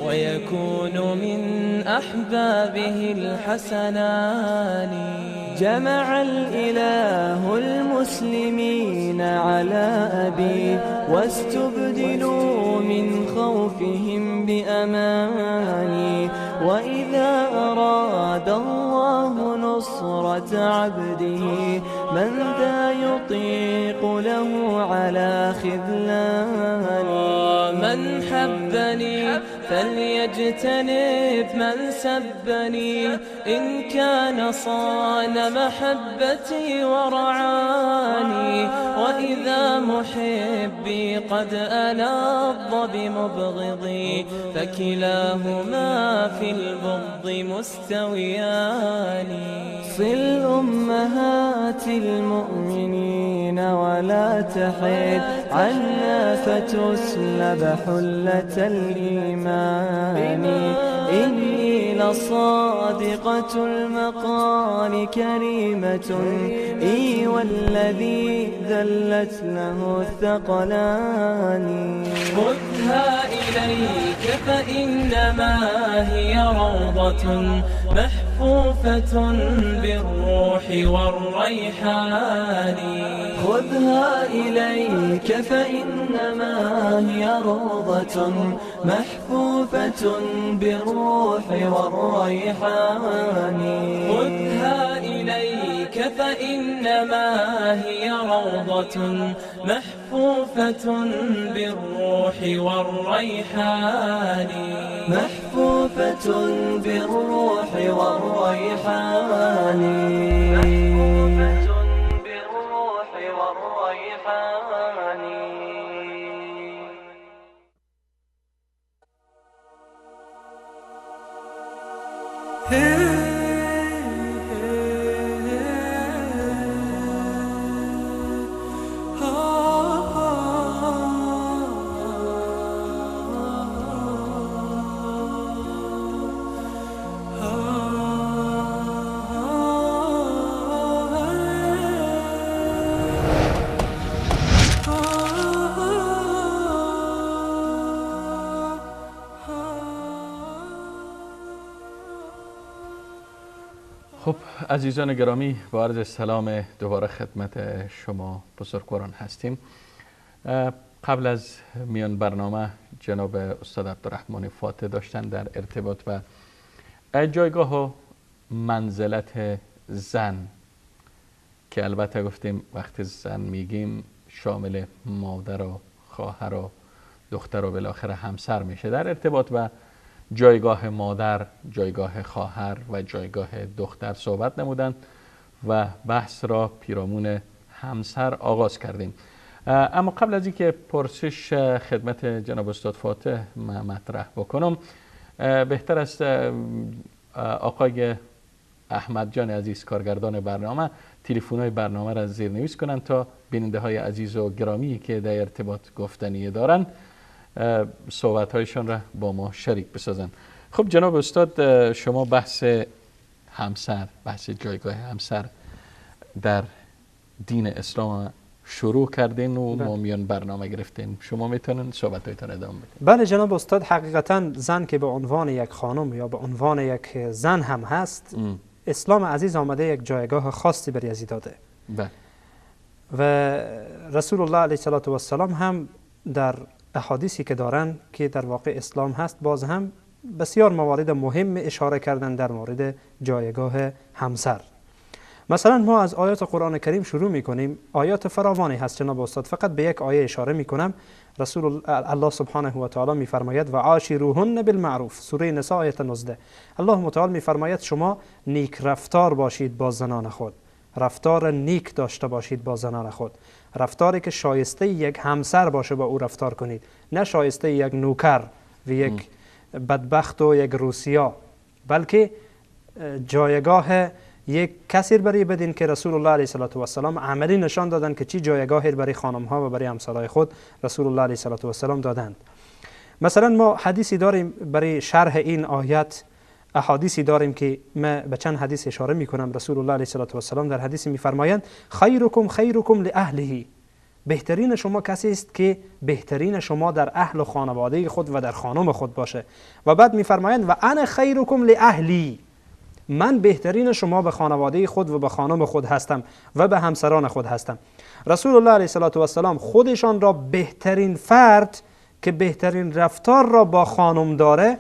ويكون من أحبابه الحسنان. جمع الإله المسلمين على أبي، واستبدلوا من خوفهم بأماني. وإذا أراد الله نصرة عبده، من ذا يطيق له على خذلاني. من حبني فليجتنب من سبني، إن كان صان محبتي ورعاني. وإذا محبي قد ألاظ بمبغضي، فكلاهما في البغض مستويان. صل أمهات المؤمنين ولا تحد عنا، فتسلب حلة الإيمان. إني لصادقة المقال كريمة، إي والذي ذلت له الثقلان. خذها إليك فإنما هي روضة محفوفة بالروح والريحان. خذها إليك فإنما هي روضة محفوفة بالروح والريحان. خذها إليك فإنما هي روضة محفوفة بالروح والريحان. محفوفة بالروح والريحان. محفوفة بالروح والريحان. خب عزیزان گرامی، با عرض سلام دوباره خدمت شما بزرگواران هستیم. قبل از میان برنامه جناب استاد عبدالرحمن فاتح داشتن در ارتباط و جایگاه و منزلت زن، که البته گفتیم وقتی زن میگیم شامل مادر و خواهر و دختر و بالاخره همسر میشه. در ارتباط و جایگاه مادر، جایگاه خواهر و جایگاه دختر صحبت نمودند و بحث را پیرامون همسر آغاز کردیم. اما قبل از اینکه پرسش خدمت جناب استاد فاتح مطرح بکنم، بهتر است آقای احمد جان عزیز کارگردان برنامه تلفن‌های برنامه را زیرنویس کنند تا بیننده های عزیز و گرامی که در ارتباط گفتنی دارند صحبت‌هایشان را با ما شریک بسازند. خب جناب استاد، شما بحث همسر، بحث جایگاه همسر در دین اسلام شروع کردین و ما میان برنامه گرفتین، شما میتونن صحبت‌هایتان ادامه بدین. بله جناب استاد، حقیقتا زن که به عنوان یک خانم یا به عنوان یک زن هم هست، اسلام عزیز آمده یک جایگاه خاصی برای ازی داده. بله. و رسول الله علیه الصلاة والسلام هم در احادیثی که دارن که در واقع اسلام هست، باز هم بسیار موارد مهم اشاره کردن در مورد جایگاه همسر. مثلا ما از آیات قرآن کریم شروع میکنیم، آیات فراوانی هست جناب استاد، فقط به یک آیه اشاره میکنم. رسول الله سبحانه و تعالی میفرماید و عاشروهن بالمعروف، سوره نساء آیت 19. الله متعال میفرماید شما نیک رفتار باشید با زنان خود، رفتار نیک داشته باشید با زنان خود، رفتاری که شایسته یک همسر باشه با او رفتار کنید، نه شایسته یک نوکر و یک بدبخت و یک روسیا، بلکه جایگاه یک کسی برای بدین که رسول الله علیه الصلاة والسلام عملی نشان دادن که چی جایگاهی برای خانم ها و برای همسرای خود رسول الله علیه الصلاة والسلام دادند. مثلا ما حدیثی داریم برای شرح این آیت، احادیثی داریم که ما به چند حدیث اشاره میکنم. رسول الله علیه الصلاة والسلام در حدیثی میفرمایند خیرکم خیرکم لاهله، بهترین شما کسی است که بهترین شما در اهل و خانواده خود و در خانم خود باشه. و بعد میفرمایند و انا خیرکم لاهلی، من بهترین شما به خانواده خود و به خانم خود هستم و به همسران خود هستم. رسول الله علیه الصلاة والسلام خودشان را بهترین فرد که بهترین رفتار را با خانم داره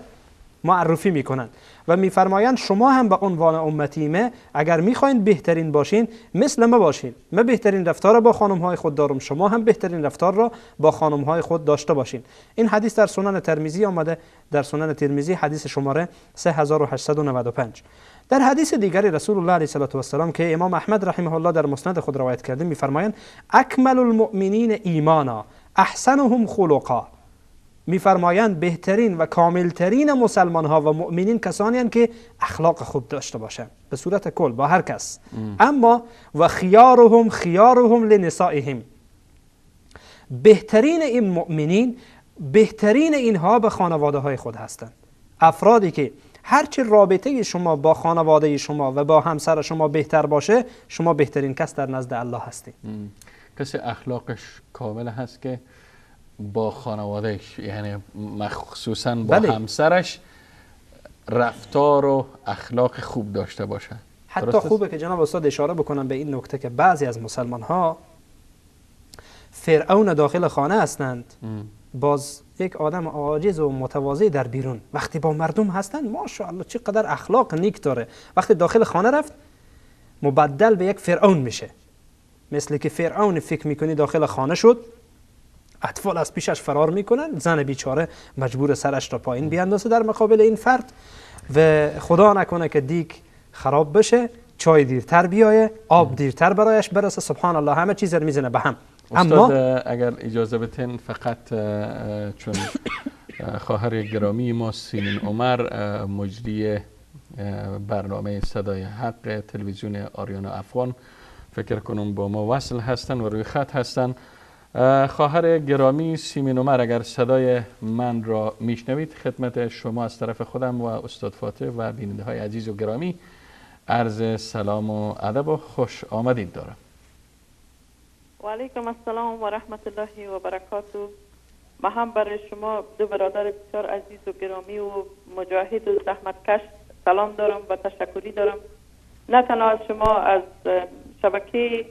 معرفی میکنند و میفرمایند شما هم به عنوان امتیمه اگر میخواین بهترین باشین مثل ما باشین، من بهترین رفتار را با خانم های خود دارم، شما هم بهترین رفتار را با خانم های خود داشته باشین. این حدیث در سنن ترمذی آمده، در سنن ترمذی حدیث شماره 3895. در حدیث دیگری رسول الله علیه الصلاة والسلام که امام احمد رحمه الله در مسند خود روایت کرده میفرمایند اکمل المؤمنین ایمانا احسنهم خلقا، میفرمایند بهترین و کاملترین مسلمان ها و مؤمنین کسانی هستند که اخلاق خوب داشته باشند به صورت کل با هر کس، اما و خیارهم خیارهم لنسائهم، بهترین این مؤمنین بهترین اینها به خانواده های خود هستند. افرادی که هرچه رابطه شما با خانواده شما و با همسر شما بهتر باشه، شما بهترین کس در نزد الله هستید. کسی اخلاقش کامل هست که با خانوادهش، یعنی مخصوصا با بله، همسرش رفتار و اخلاق خوب داشته باشه. حتی خوبه که جناب استاد اشاره بکنم به این نکته که بعضی از مسلمان ها فرعون داخل خانه هستند، باز یک آدم عاجز و متواضع در بیرون. وقتی با مردم هستند ماشاءالله چقدر اخلاق نیک داره، وقتی داخل خانه رفت مبدل به یک فرعون میشه. مثل که فرعون فکر میکنی داخل خانه شد، اطفال از پیشش فرار میکنن، زن بیچاره مجبور سرش را پایین بیاندازه در مقابل این فرد و خدا نکنه که دیگ خراب بشه، چای دیرتر بیایه، آب دیرتر برایش برسه، سبحان الله همه چیز رو میزنه به هم. استاد اگر اجازه بتین فقط چون خواهر گرامی ما سیمین عمر مجری برنامه صدای حق تلویزیون آریانا افغان فکر کنم با ما وصل هستن و روی خط هستن. خواهر گرامی سیمین عمر اگر صدای من را میشنوید خدمت شما از طرف خودم و استاد فاتح و بیننده های عزیز و گرامی عرض سلام و ادب و خوش آمدید دارم. و علیکم السلام و رحمت الله و برکاته. ما هم برای شما دو برادر بسیار عزیز و گرامی و مجاهد و زحمتکش سلام دارم و تشکری دارم، نه تنها از شما، از شبکه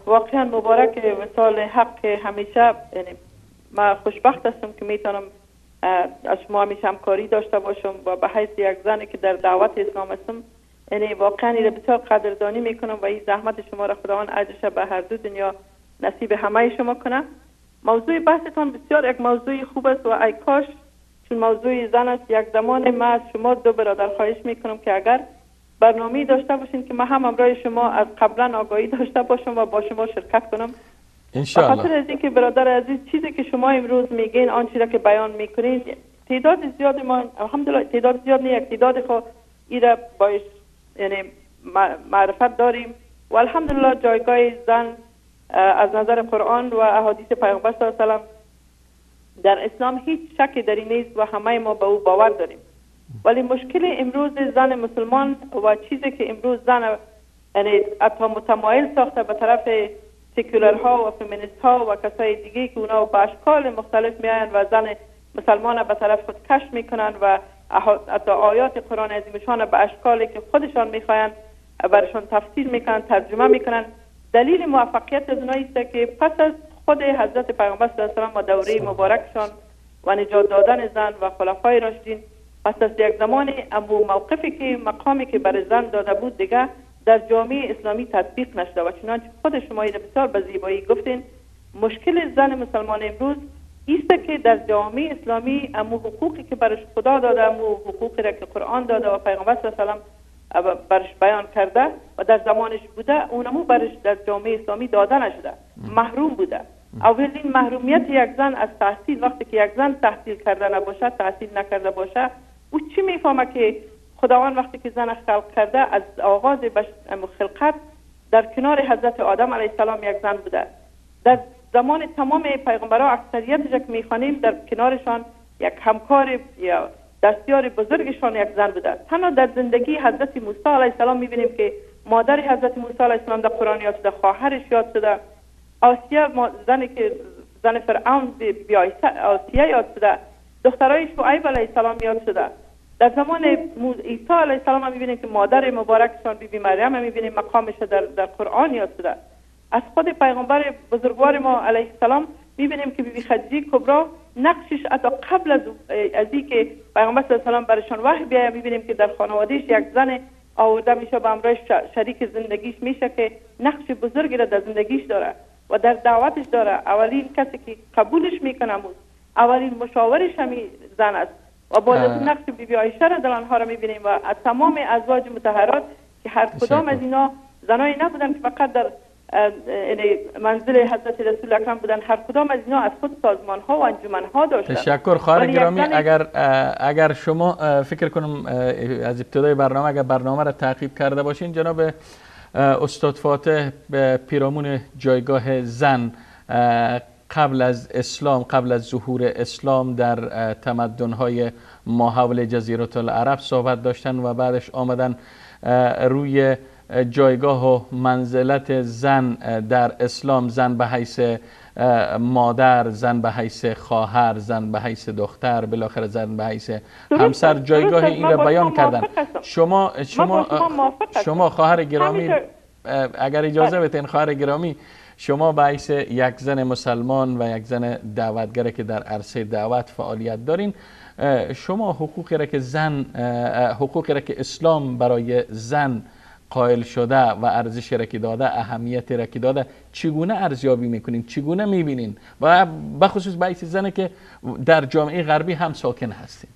واقعا مبارک وصال حق همیشه، یعنی ما خوشبخت هستم که میتونم از شما همیشه همکاری داشته باشم و به حیث یک زنی که در دعوت اسلام هستم، یعنی واقعا این بسیار قدردانی میکنم و این زحمت شما را خداوند اجرش به هر دو دنیا نصیب همه شما کنه. موضوع بحثتان بسیار یک موضوع خوب است و ای کاش چون موضوع زن است یک زمان ما از شما دو برادر خواهش میکنم که اگر برنامه‌ای داشته باشین که من هم همراه شما از قبلا آگاهی داشته باشم و با شما شرکت کنم انشاءالله. بخاطر از اینکه برادر عزیز چیزی که شما امروز میگین، آن چیزی که بیان میکنین، تعداد زیاد ما الحمدلله تعداد زیاد نه، یک تعداد خو ایره باش یعنی معرفت داریم و الحمدلله جایگاه زن از نظر قرآن و احادیث پیامبر صلی الله علیه و سلم در اسلام هیچ شکی در این نیست و همه ما به او باور داریم. ولی مشکل امروز زن مسلمان و چیزی که امروز زن یعنی حتی متمایل ساخته به طرف سکولرها و فمینیست ها و کسای دیگه که اونا به اشکال مختلف میآیند و زن مسلمان به طرف خود کش میکنن و حتی آیات قرآن عظیمشان به اشکالی که خودشان میخواهند برشان تفسیر میکنن، ترجمه میکنن. دلیل موفقیت از اونایی است که پس از خود حضرت پیامبر صلی الله علیه و سلم و دوره مبارکشان و نجات دادن زن و خلفای راشدین، پس از یک زمان امو موقفی که مقامی که برای زن داده بود دیگه در جامعه اسلامی تطبیق نشده و چنانچه خود شما این بسیار به زیبایی گفتین، مشکل زن مسلمان امروز ایست که در جامعه اسلامی امو حقوقی که برش خدا داده، امو حقوقی را که قرآن داده و پیغمبر صلی الله علیه و سلم برش بیان کرده و در زمانش بوده، اونمو برش در جامعه اسلامی داده نشده، محروم بوده. اولین محرومیت یک زن از تحصیل، وقتی که یک زن تحصیل کرده نباشه، تحصیل نکرده باشه، او چی میفهمه که خداوند وقتی که زن خلق کرده از آغاز خلقت در کنار حضرت آدم علیه السلام یک زن بوده. در زمان تمام پیغمبرها اکثریتش که میخوانیم در کنارشان یک همکار یا دستیار بزرگشان یک زن بوده. تنها در زندگی حضرت موسی علیه السلام میبینیم که مادر حضرت موسی علیه السلام در قرآن یاد شده، خواهرش یاد شده، آسیه زنی که زن فرعون آسیه یاد شده، دخترای شعیب علیه السلام یاد شده. در زمان عیسی علیه السلام هم میبینیم که مادر مبارکشان بی بی مریم هم میبینیم مقامش در قرآن یاد شده. از خود پیغمبر بزرگوار ما علیه السلام میبینیم که بی بی خدیجه کبرا نقشش حتی قبل از اینکه پیغمبر صلی الله علیه و سلم برشان وحی بیاید، میبینیم که در خانوادهش یک زن آورده میشه به همراه شریک زندگیش میشه که نقش بزرگی را در زندگیش داره و در دعوتش داره. اولین کسی که قبولش میکنه، اولین مشاورش همی زن است و بعد از نقش بی بی عایشه را در آنها را میبینیم و از تمام ازواج مطهرات که هر کدام از اینا زنایی نبودن که فقط در منزل حضرت رسول اکرم بودن، هر کدام از اینا از خود سازمان ها و انجمن ها داشتن. تشکر خواهر گرامی. اگر شما فکر کنم از ابتدای برنامه اگر برنامه را تعقیب کرده باشین، جناب استاد فاتح به پیرامون جایگاه زن قبل از اسلام، قبل از ظهور اسلام در تمدن‌های ما حول جزیره العرب صحبت داشتن و بعدش آمدن روی جایگاه و منزلت زن در اسلام، زن به حیث مادر، زن به حیث خواهر، زن به حیث دختر، بالاخره زن به حیث همسر، جایگاه این را بیان کردن. شما خواهر گرامی، اگر اجازه بدین خواهر گرامی، شما به حیث یک زن مسلمان و یک زن دعوتگر که در عرصه دعوت فعالیت دارین، شما حقوقی را که زن، حقوقی را که اسلام برای زن قائل شده و ارزشی را که داده، اهمیتی را که داده، چگونه ارزیابی میکنین، چگونه میبینین و بخصوص به حیث زنی که در جامعه غربی هم ساکن هستین؟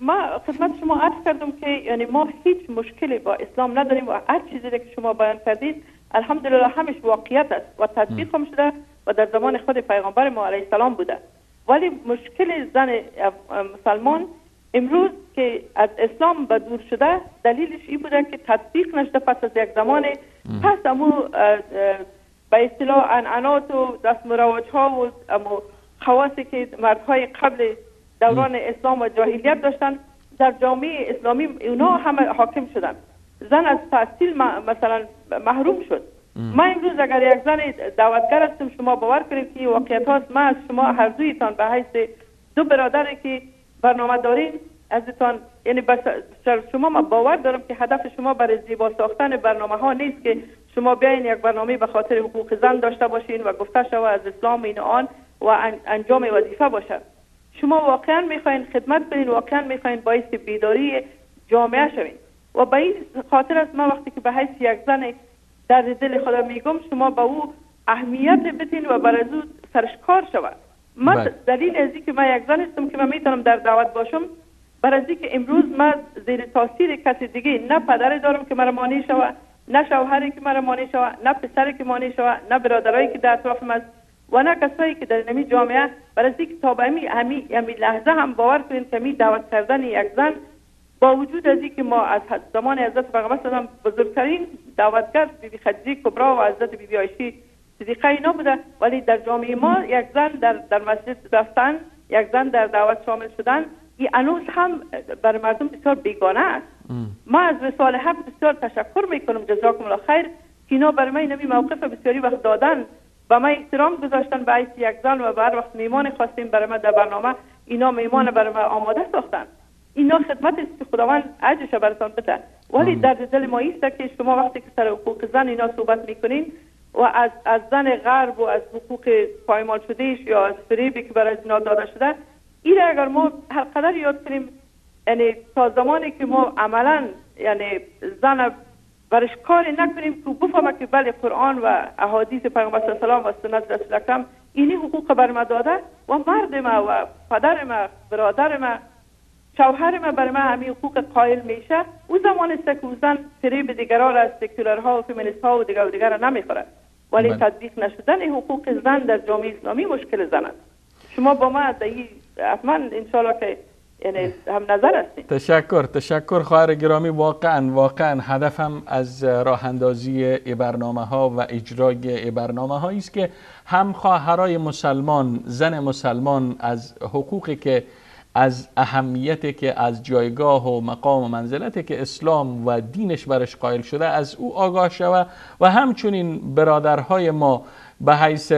ما خدمت شما عرض کردم که یعنی ما هیچ مشکلی با اسلام نداریم و هر چیزی که شما بیان کردید الحمدلله همش واقعیت است و تطبیق هم شده و در زمان خود پیغمبر ما علیه السلام بوده. ولی مشکل زن مسلمان امروز که از اسلام به دور شده، دلیلش این بوده که تطبیق نشده پس از یک زمان، پس امو به اصطلاح عنعنات و دست مروج ها و امو خواصی که مردهای قبل دوران اسلام و جاهلیت داشتن در جامعه اسلامی اونا همه حاکم شدن. زن از تحصیل مثلا محروم شد. ما امروز اگر یک زن دعوتگر هستم، شما باور کنید که واقعیت هاست. ما از شما هر دویتان به حیث دو برادر که برنامه دارین ازتان، یعنی بس شما ما باور دارم که هدف شما برای زیبا ساختن برنامه ها نیست که شما بیاین یک برنامه به خاطر حقوق زن داشته باشین و گفته شود از اسلام این آن و انجام وظیفه باشه. شما واقعا میخواین خدمت کنین، واقعا میخواین باعث بیداری جامعه شوین و به این خاطر است من وقتی که به حیث یک زن در دل خدا میگم شما به او اهمیت بدین و برای او سرش کار شود. من دلیل از اینکه من یک زن هستم که من میتونم در دعوت باشم، برای اینکه امروز من زیر تاثیر کسی دیگه نه پدر دارم که مرا مانع شود، نه شوهری که مرا مانع شود، نه پسری که مانع شود، نه برادرایی که در اطرافم است و نه کسایی که در نمی جامعه. برای اینکه تا به همی لحظه هم باور کنید که می دعوت کردن یک زن با وجود از اینکه ما از زمان حضرت پیغمبر صلی الله علیه و بزرگترین دعوتگر بی بی خدیجه کبرا و حضرت بی بی عایشه صدیقه اینا بوده، ولی در جامعه ما یک زن در مسجد رفتن، یک زن در دعوت شامل شدن، این هنوز هم برای مردم بسیار بیگانه است. ما از وصال حق بسیار تشکر میکنم، جزاکم الله خیر، که اینا برای من اینمی موقف بسیاری وقت دادن و من احترام گذاشتن به حیث یک زن و هر وقت میمان خواستیم برای من در برنامه اینا میمان برای من آماده ساختن. اینا خدمت است که خداوند اجرش براتون بده. ولی درد دل ما ایست که شما وقتی که سر حقوق زن اینا صحبت میکنین و از زن غرب و از حقوق پایمال شدهش یا از فریبی که برای اینا داده شده، این اگر ما هر قدر یاد کنیم، یعنی تا زمانی که ما عملا یعنی زن برش کاری نکنیم که بفهمه که بله قرآن و احادیث پیامبر صلی الله علیه و سنت رسول اکرم اینی حقوق بر ما داده و مرد ما و پدر ما، برادر ما، شوهر ما بر ما همین حقوق قائل میشه، او زمان است که زن فریب دیگران از سکولرها و فمینیست ها و دیگر را نمیخوره. ولی تطبیق نشدن حقوق زن در جامعه اسلامی مشکل زن است. شما با ما حتما انشالله که یعنی هم نظر هستیم. تشکر خواهر گرامی. واقعا هدفم از راه اندازی برنامه ها و اجرای برنامه هایی است که هم خواهرای مسلمان، زن مسلمان از حقوقی که از اهمیتی که از جایگاه و مقام و منزلتی که اسلام و دینش برش قائل شده از او آگاه شود و همچنین برادرهای ما به حیث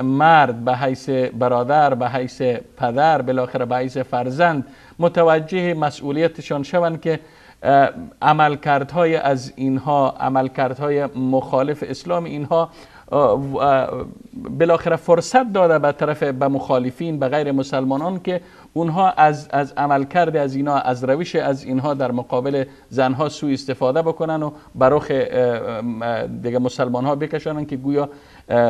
مرد، به حیث برادر، به حیث پدر، بالاخره به حیث فرزند متوجه مسئولیتشان شوند که عملکردهای از اینها، عملکردهای مخالف اسلام اینها بالاخره فرصت داده به طرف به مخالفین، به غیر مسلمانان که اونها از عملکرد از اینا، از روش از اینها در مقابل زنها سوء استفاده بکنن و برخ دیگه مسلمان ها بکشانن که گویا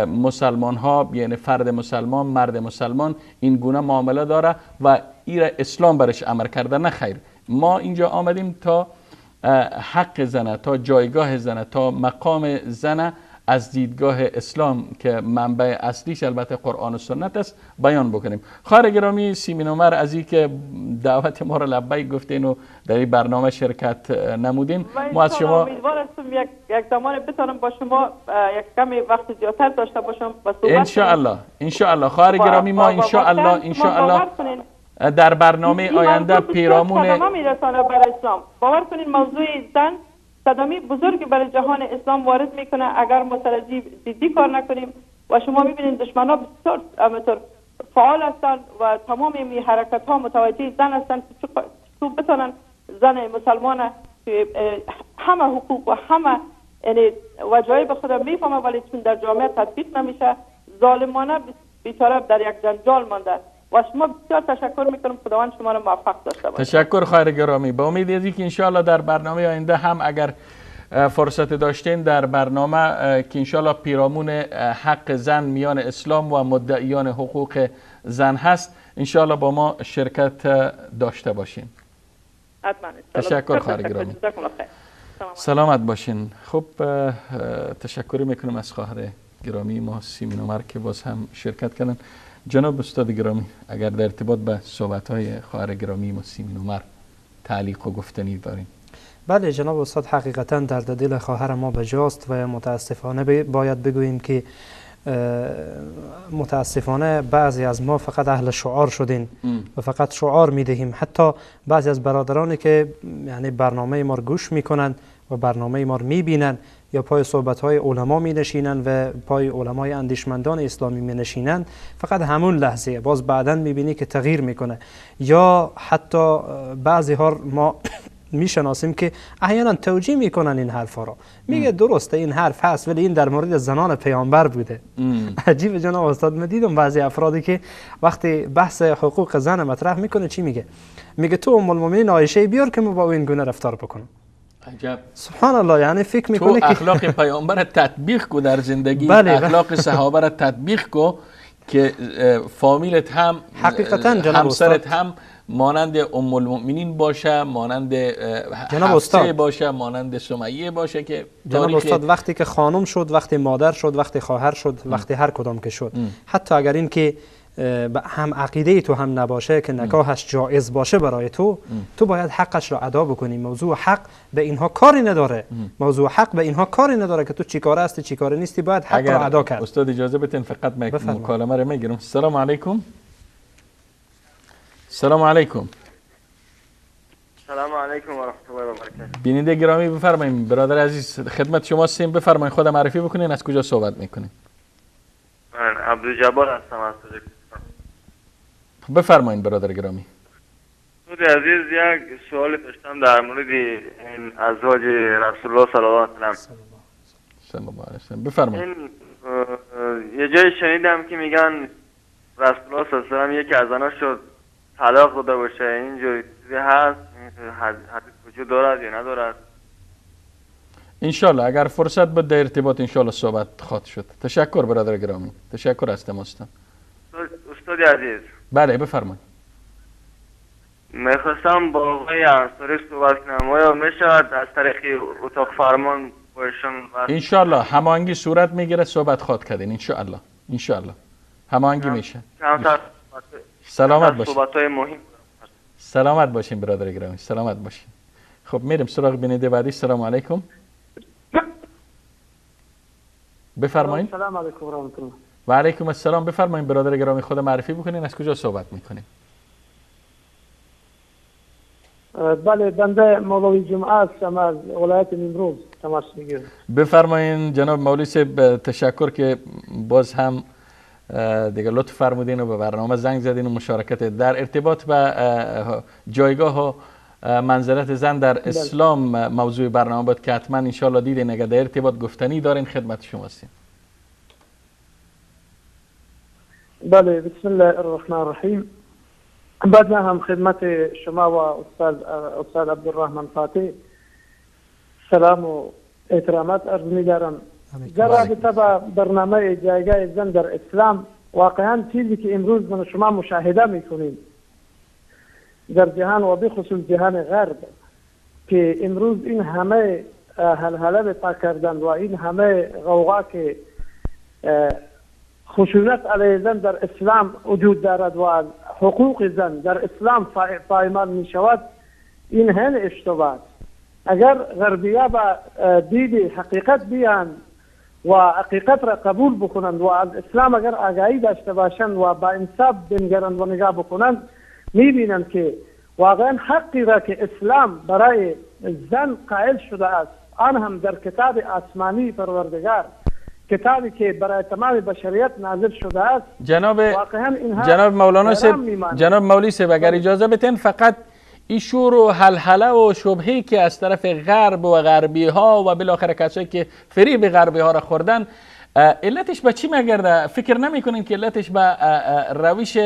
مسلمان ها یعنی فرد مسلمان، مرد مسلمان این گونه معامله داره و این اسلام برش امر کرده. نه خیر، ما اینجا آمدیم تا حق زنه، تا جایگاه زنه، تا مقام زنه از دیدگاه اسلام که منبع اصلیش البته قرآن و سنت است بیان بکنیم. خواهر گرامی سیمین عمر، از این که دعوت ما را لبیک گفتین و در این برنامه شرکت نمودین، ما از شما امیدوار هستم یک زمان بتونم با شما یک کمی وقت زیادتر داشته باشم و صحبت ان شاء الله خواهر گرامی ما ان شاء الله در برنامه آینده پیرامون میرسانه برای اسلام. باور کنین موضوع زن صدمه بزرگی برای جهان اسلام وارد میکنه اگر ما سر جدی کار نکنیم. و شما میبینید دشمن‌ها بسیار همینطور فعال هستند و تمام این حرکت ها متوجه زن هستند که چطور بتونن زن مسلمان که همه حقوق و همه یعنی وجایب خود میفهمه، ولی چون در جامعه تطبیق نمیشه ظالمانه بیچاره در یک جنجال مانده. و شما بسیار تشکر میکنم، خداوند شما را موفق داشته باشه. تشکر خواهر گرامی. با امید از اینکه انشاءالله در برنامه آینده هم اگر فرصت داشتین در برنامه که انشاءالله پیرامون حق زن میان اسلام و مدعیان حقوق زن هست، انشاءالله با ما شرکت داشته باشین. حتما. تشکر خواهر گرامی. سلامت باشین. خب تشکر میکنم از خواهر گرامی ما سیمین عمر که باز هم شرکت کردن. جناب استاد گرامی، اگر در ارتباط به صحبت‌های خواهر گرامی ما سیمین عمر تعلیق و گفتنی داریم. بله جناب استاد، حقیقتا درد دل خواهر ما بجاست و متاسفانه باید بگوییم که متاسفانه بعضی از ما فقط اهل شعار شدیم و فقط شعار میدهیم. حتی بعضی از برادرانی که یعنی برنامه ما رو گوش میکنند و برنامه ما رو میبینند یا پای صحبت‌های علما می‌نشینند و پای علمای اندیشمندان اسلامی می‌نشینند، فقط همون لحظه باز بعداً می‌بینی که تغییر میکنه. یا حتی بعضی ها ما میشناسیم که احیانا توجیه میکنن این حرفا رو، میگه درسته این حرف هست ولی این در مورد زنان پیامبر بوده. عجیب جناب استاد، من دیدم بعضی افرادی که وقتی بحث حقوق زن مطرح میکنه چی میگه؟ میگه تو ام المؤمنین عایشه بیار که ما با این گونه رفتار بکنم. عجب. سبحان الله، یعنی فکر میکنه که تو اخلاق پیامبر تطبیق کو در زندگی. بله اخلاق صحابه را تطبیق کو که فامیلت هم حقیقتا همسرت هم مانند ام المؤمنین باشه، مانند حفصه باشه، مانند سمیه باشه. که جناب استاد وقتی که خانم شد، وقتی مادر شد، وقتی خواهر شد، وقتی هر کدام که شد، حتی اگر این که هم عقیده تو هم نباشه که نکاحش جایز باشه برای تو، تو باید حقش را ادا بکنی. موضوع حق به اینها کاری نداره. موضوع حق به اینها کاری نداره که تو چیکاره هستی چیکاره نیستی، باید حق را ادا کرد. استاد اجازه بتین فقط مکالمه رو میگیرم. السلام علیکم. السلام علیکم. السلام علیکم و رحمت الله و برکاته. بیننده گرامی بفرمایید برادر عزیز، خدمت شما هستیم، بفرمایید خود معرفی بکنین، از کجا صحبت میکنین؟ من عبدالجبار هستم از تاجیکستان. بفرمایید برادر گرامی. استاد عزیز، یک سوال داشتم در مورد این ازواج رسول الله صلی الله علیه و سلم. صلی الله. بفرمایید. یه جایی شنیدم که میگن رسول الله صلی الله علیه و یکی از زناشو طلاق داده باشه، اینجوری چیزی هست؟ حدیث وجود دارد یا ندارد؟ انشالله اگر فرصت بود در ارتباط انشالله صحبت خواهد شد. تشکر برادر گرامی، تشکر از تماستان. استاد عزیز. بله بفرمایید. میخواستم با آقای انصاری صحبت کنم، آیا میشود از طریق اتاق فرمان با ایشون؟ انشالله هماهنگی صورت میگیره، صحبت خواهد کردین انشالله. انشالله هماهنگی میشه. سلامت باشین. صحبت‌های مهم. سلامت باشین برادر گرامی، سلامت باشین. خب میریم سراغ بیننده بعدی. سلام علیکم. بفرمایید. سلام علیکم و رحمت الله. و علیکم السلام. بفرمایید برادر گرامی، خود معرفی بکنین، از کجا صحبت میکنین؟ بله، بنده مولوی جمعه هستم، از ولایت نیمروز تماس میگیرم. بفرمایین جناب مولوی صاحب، تشکر که باز هم دیگه لطف فرمودین و به برنامه زنگ زدین و مشارکت در ارتباط با جایگاه و منزلت زن در اسلام موضوع برنامه بود که حتما انشالله دیدین. اگر در ارتباط گفتنی دارین خدمت شما هستیم. بله، بسم الله الرحمن الرحیم. بعد هم خدمت شما و استاد عبدالرحمن فاتح سلام و احترامات عرض می‌دارم. در رابطه با برنامه جایگاه زن در اسلام، واقعا چیزی که امروز من شما مشاهده میکنیم در جهان و بخصوص جهان غرب، که امروز این همه هلهله به پا کردن و این همه غوغا که خشونت علیه زن در اسلام وجود دارد و حقوق زن در اسلام پایمال می شود، این هم اشتباه است. اگر غربی‌ها با دید حقیقت بیان و حقیقت را قبول بکنند و از اسلام اگر آگاهی داشته باشند و با انصاف بنگرند و نگاه بکنند، میبینند که واقعا حقی را که اسلام برای زن قائل شده است، آن هم در کتاب آسمانی پروردگار، کتابی که برای تمام بشریت نازل شده است. جناب مولانا صاحب، جناب مولوی صاحب، اگر اجازه بتین فقط این شور و هلهله و شبهی که از طرف غرب و غربی ها و بالاخره کسایی که فریب غربی ها را خوردن، علتش به چی میگرده؟ فکر نمیکنین که علتش به روش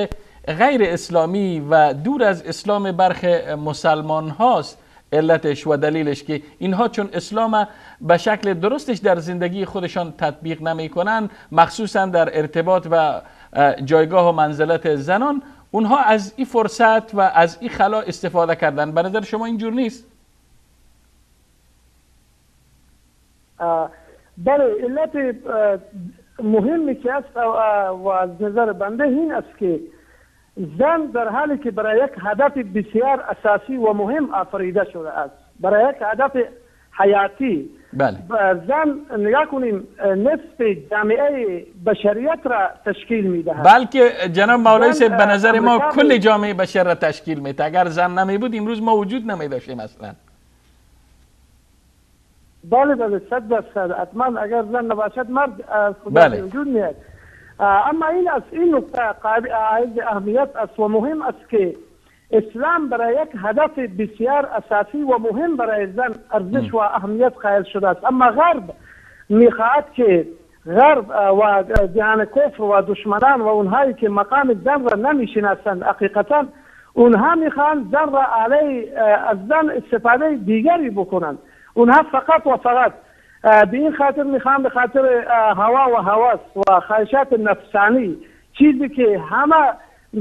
غیر اسلامی و دور از اسلام برخ مسلمان هاست علتش و دلیلش، که اینها چون اسلام به شکل درستش در زندگی خودشان تطبیق نمی کنن، مخصوصا در ارتباط و جایگاه و منزلت زنان، اونها از این فرصت و از این خلا استفاده کردن؟ به نظر شما اینجور نیست؟ بله، علت مهمی که است و از نظر بنده این است که زن در حالی که برای یک هدف بسیار اساسی و مهم آفریده شده است، برای یک هدف حیاتی، بله. زن نگاه کنیم نصف جامعه بشریت را تشکیل میدهد، بلکه جناب مولوی صاحب به نظر ما کل جامعه بشر را تشکیل میده. اگر زن نمی بود امروز ما وجود نمی داشتیم اصلا. بله بله، 100% حتما اگر زن نباشد مرد از خدا بله. وجود میاد. اما این از این نقطه قابل اهمیت است و مهم است که اسلام برای یک هدف بسیار اساسی و مهم برای زن ارزش و اهمیت قائل شده است. اما غرب میخواهد که غرب و جهان کفر و دشمنان و اونهایی که مقام زن را نمیشناسند، حقیقتا اونها میخواهند زن را علیه از زن استفاده دیگری بکنند. اونها فقط و فقط به این خاطر میخوام، به خاطر هوا و هوس و خواهشات نفسانی، چیزی که همه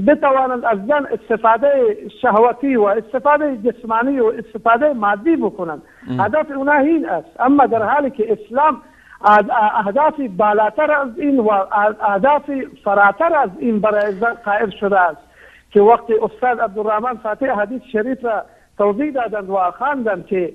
بتوانند از زن استفاده شهوتی و استفاده جسمانی و استفاده مادی بکنند. هدف اونها این است. اما در حالی که اسلام اهداف بالاتر از این و اهداف فراتر از این برای زن قائل شده است، که وقتی استاد عبدالرحمن فاتح حدیث شریف را توضیح دادند و خواندند که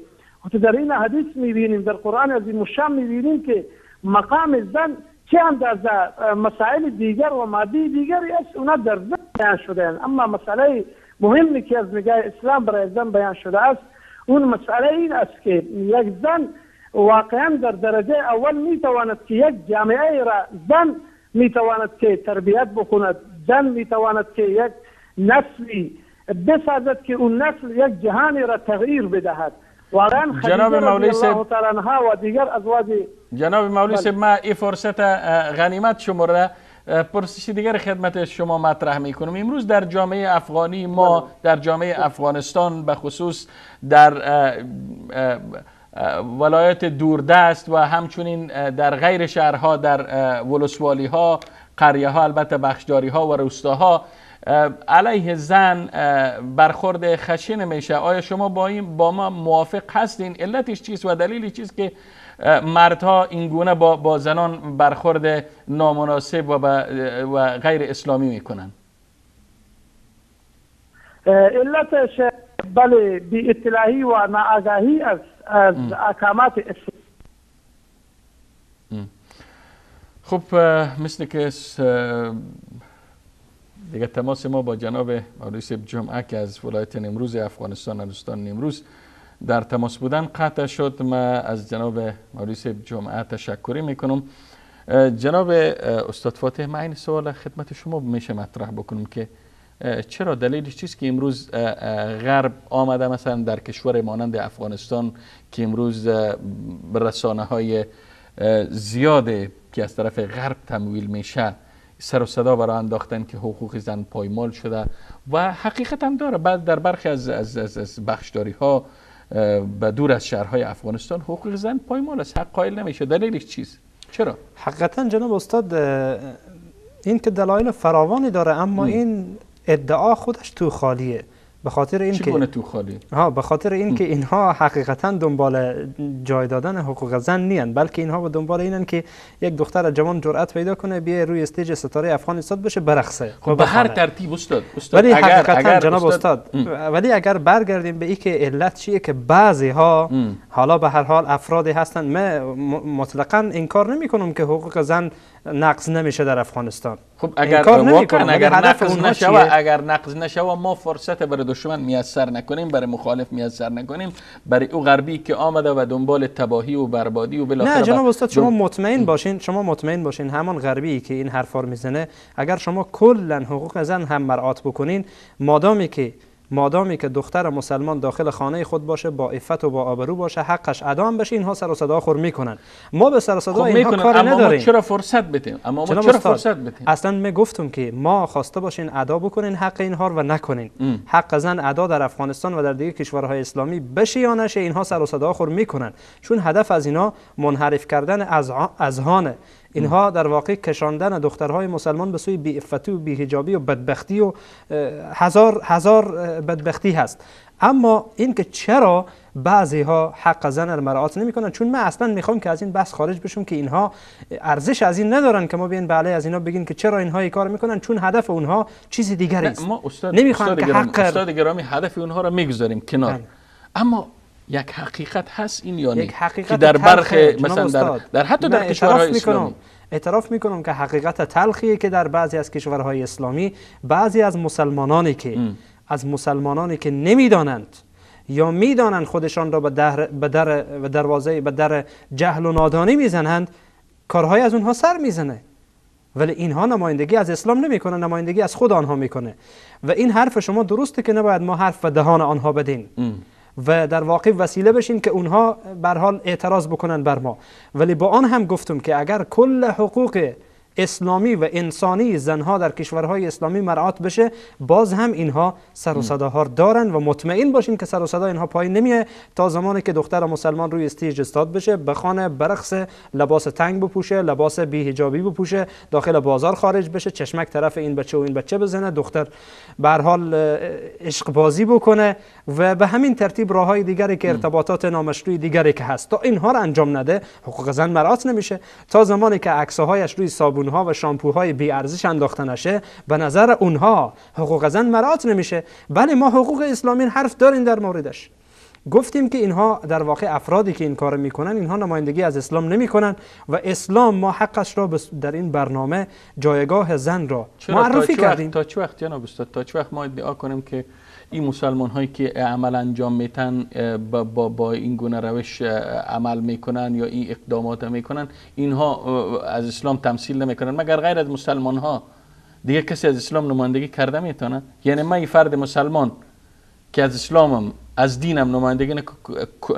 در این حدیث میبینیم، در قرآن عظیم الشان میبینیم که مقام زن چه اندازه مسائل دیگر و مادی دیگری است اونا در زن بیان شده. اما مسئله مهمی که از نگاه اسلام برای زن بیان شده است، اون مسئله این است که یک زن واقعا در درجه اول میتواند که یک جامعه را زن میتواند که تربیت بکند، زن میتواند که یک نسلی بسازد که اون نسل یک جهانی را تغییر بدهد. واقعا جناب مولوی صاحب و دیگر ازواج جناب مولوی صاحب، ما این فرصت غنیمت شمرده پرسش دیگر خدمت شما مطرح میکنم. امروز در جامعه افغانی ما، در جامعه افغانستان به خصوص در ولایت دوردست و همچنین در غیر شهرها، در ولسوالی ها، قریه ها، البته بخشداری ها و روستاها، علیه زن برخورد خشن میشه. آیا شما با این با ما موافق هستین؟ علتش چیست و دلیلش چیست که مردها اینگونه با زنان برخورد نامناسب و غیر اسلامی میکنن؟ علتش بله بی اطلاعی و ناآگاهی از احکامات اسلام. خب مثل که دیگه تماس ما با جناب مولوی صاحب جمعه که از ولایت نمروز افغانستان، استان نمروز در تماس بودن قطع شد. ما از جناب مولوی صاحب جمعه تشکری میکنم. جناب استاد فاتح، من این سوال خدمت شما میشه مطرح بکنم که چرا، دلیلش چیست که امروز غرب آمده مثلا در کشور مانند افغانستان که امروز رسانه های زیاده که از طرف غرب تمویل میشه سر و صدا برای انداختن که حقوق زن پایمال شده و حقیقت هم داره. بعد در برخی از بخشداری ها به دور از شهرهای افغانستان حقوق زن پایمال است، حق قائل نمیشه. دلیلش چیست؟ چرا؟ حقیقتا جناب استاد این که دلایل فراوانی داره، اما این ادعا خودش تو خالیه. به خاطر این که تو خالی؟ ها، به خاطر این که اینها حقیقتا دنبال جای دادن حقوق زن نیان، بلکه اینها به دنبال اینن که یک دختر جوان جرأت پیدا کنه بیه روی stage ستاره افغان استاد بشه برقصه. خب به هر ترتیب استاد ولی حقیقتا جناب استاد، ولی اگر برگردیم به این که علت چیه که بعضی ها حالا به هر حال افرادی هستن، من مطلقا انکار نمی کنم که حقوق زن نقض نمیشه در افغانستان. خب اگر واقعا اگر نقض نشوه، اگر نقض نشوه ما فرصت برای دشمن میسر نکنیم، برای مخالف میسر نکنیم، برای او غربی که آمده و دنبال تباهی و بربادی و بالاخره. نه جناب استاد، شما مطمئن باشین، شما مطمئن باشین همان غربی که این حرفا رو میزنه، اگر شما کلا حقوق زن هم مراعات بکنین، مادامی که دختر مسلمان داخل خانه خود باشه، با عفت و با آبرو باشه، حقش ادا بشه، اینها سر و صدا خور میکنن. ما به سر و صدا اینها کار نداریم. ما چرا فرصت بدیم؟ اما ما چرا فرصت بدیم؟ اصلا من گفتم که ما خواسته باشین ادا بکنین حق اینها رو و نکنین. حق زن ادا در افغانستان و در دیگر کشورهای اسلامی بشه یا نشه، اینها سر و صدا خور میکنن، چون هدف از اینا منحرف کردن اذهان اینها، در واقع کشاندن دخترهای مسلمان به سوی بی‌عفتی و بی‌حجابی و بدبختی و هزار هزار بدبختی هست. اما اینکه چرا بعضی ها حق زن رو مراعات نمیکنن، چون من اصلا میخوام که از این بحث خارج بشم که اینها ارزش از این ندارن که ما بیاین بله از اینا بگین که چرا اینها این کار میکنن، چون هدف اونها چیز دیگری است. ما استاد نمیخوام که حق استاد گرامی هدف اونها رو میگذاریم کنار، اما یک حقیقت هست این، یعنی که در برخی مثلا در حتی در کشورهای اسلامی اعتراف میکنم که حقیقت تلخیه که در بعضی از کشورهای اسلامی بعضی از مسلمانانی که از مسلمانانی که نمیدانند یا میدانند خودشان را به در دروازه به در جهل و نادانی میزنند، کارهای از اونها سر میزنه، ولی اینها نمایندگی از اسلام نمیکنه، نمایندگی از خود آنها میکنه. و این حرف شما درسته که نباید ما حرف به دهان آنها بدیم و در واقع وسیله بشین که اونها به حال اعتراض بکنن بر ما، ولی با آن هم گفتم که اگر کل حقوق اسلامی و انسانی زنها در کشورهای اسلامی مراعات بشه، باز هم اینها سر و صداها دارن و مطمئن باشین که سر و صدا اینها پایین نمیه تا زمانی که دختر مسلمان روی stage استاد بشه، بخوانه، برقصه، لباس تنگ بپوشه، لباس بی‌حجابی بپوشه، داخل بازار خارج بشه، چشمک طرف این بچه و این بچه بزنه، دختر به هر حال عشق بازی بکنه و به همین ترتیب راههای دیگری که ارتباطات نامشروع دیگری که هست، تا اینها رو انجام نده حقوق زن مراعات نمیشه. تا زمانی که عکس‌هایش روی صابون ها و شامپوهای بی ارزش انداخته نشه، به نظر اونها حقوق زن مراعات نمیشه. بله ما حقوق اسلامی حرف داریم در موردش، گفتیم که اینها در واقع افرادی که این کار میکنن اینها نمایندگی از اسلام نمیکنن و اسلام ما حقش را در این برنامه جایگاه زن را معرفی کردیم. تا چه وقت جناب استاد، تا چه وقت ما ادعا کنیم که این مسلمان هایی که عمل انجام میتن با این گونه روش عمل میکنن یا این اقدامات میکنن، اینها از اسلام تمثیل نمیکنن؟ مگر غیر از مسلمان ها دیگه کسی از اسلام نمایندگی کرده میتونه؟ یعنی من فرد مسلمان که از اسلامم از دینم نمایندگی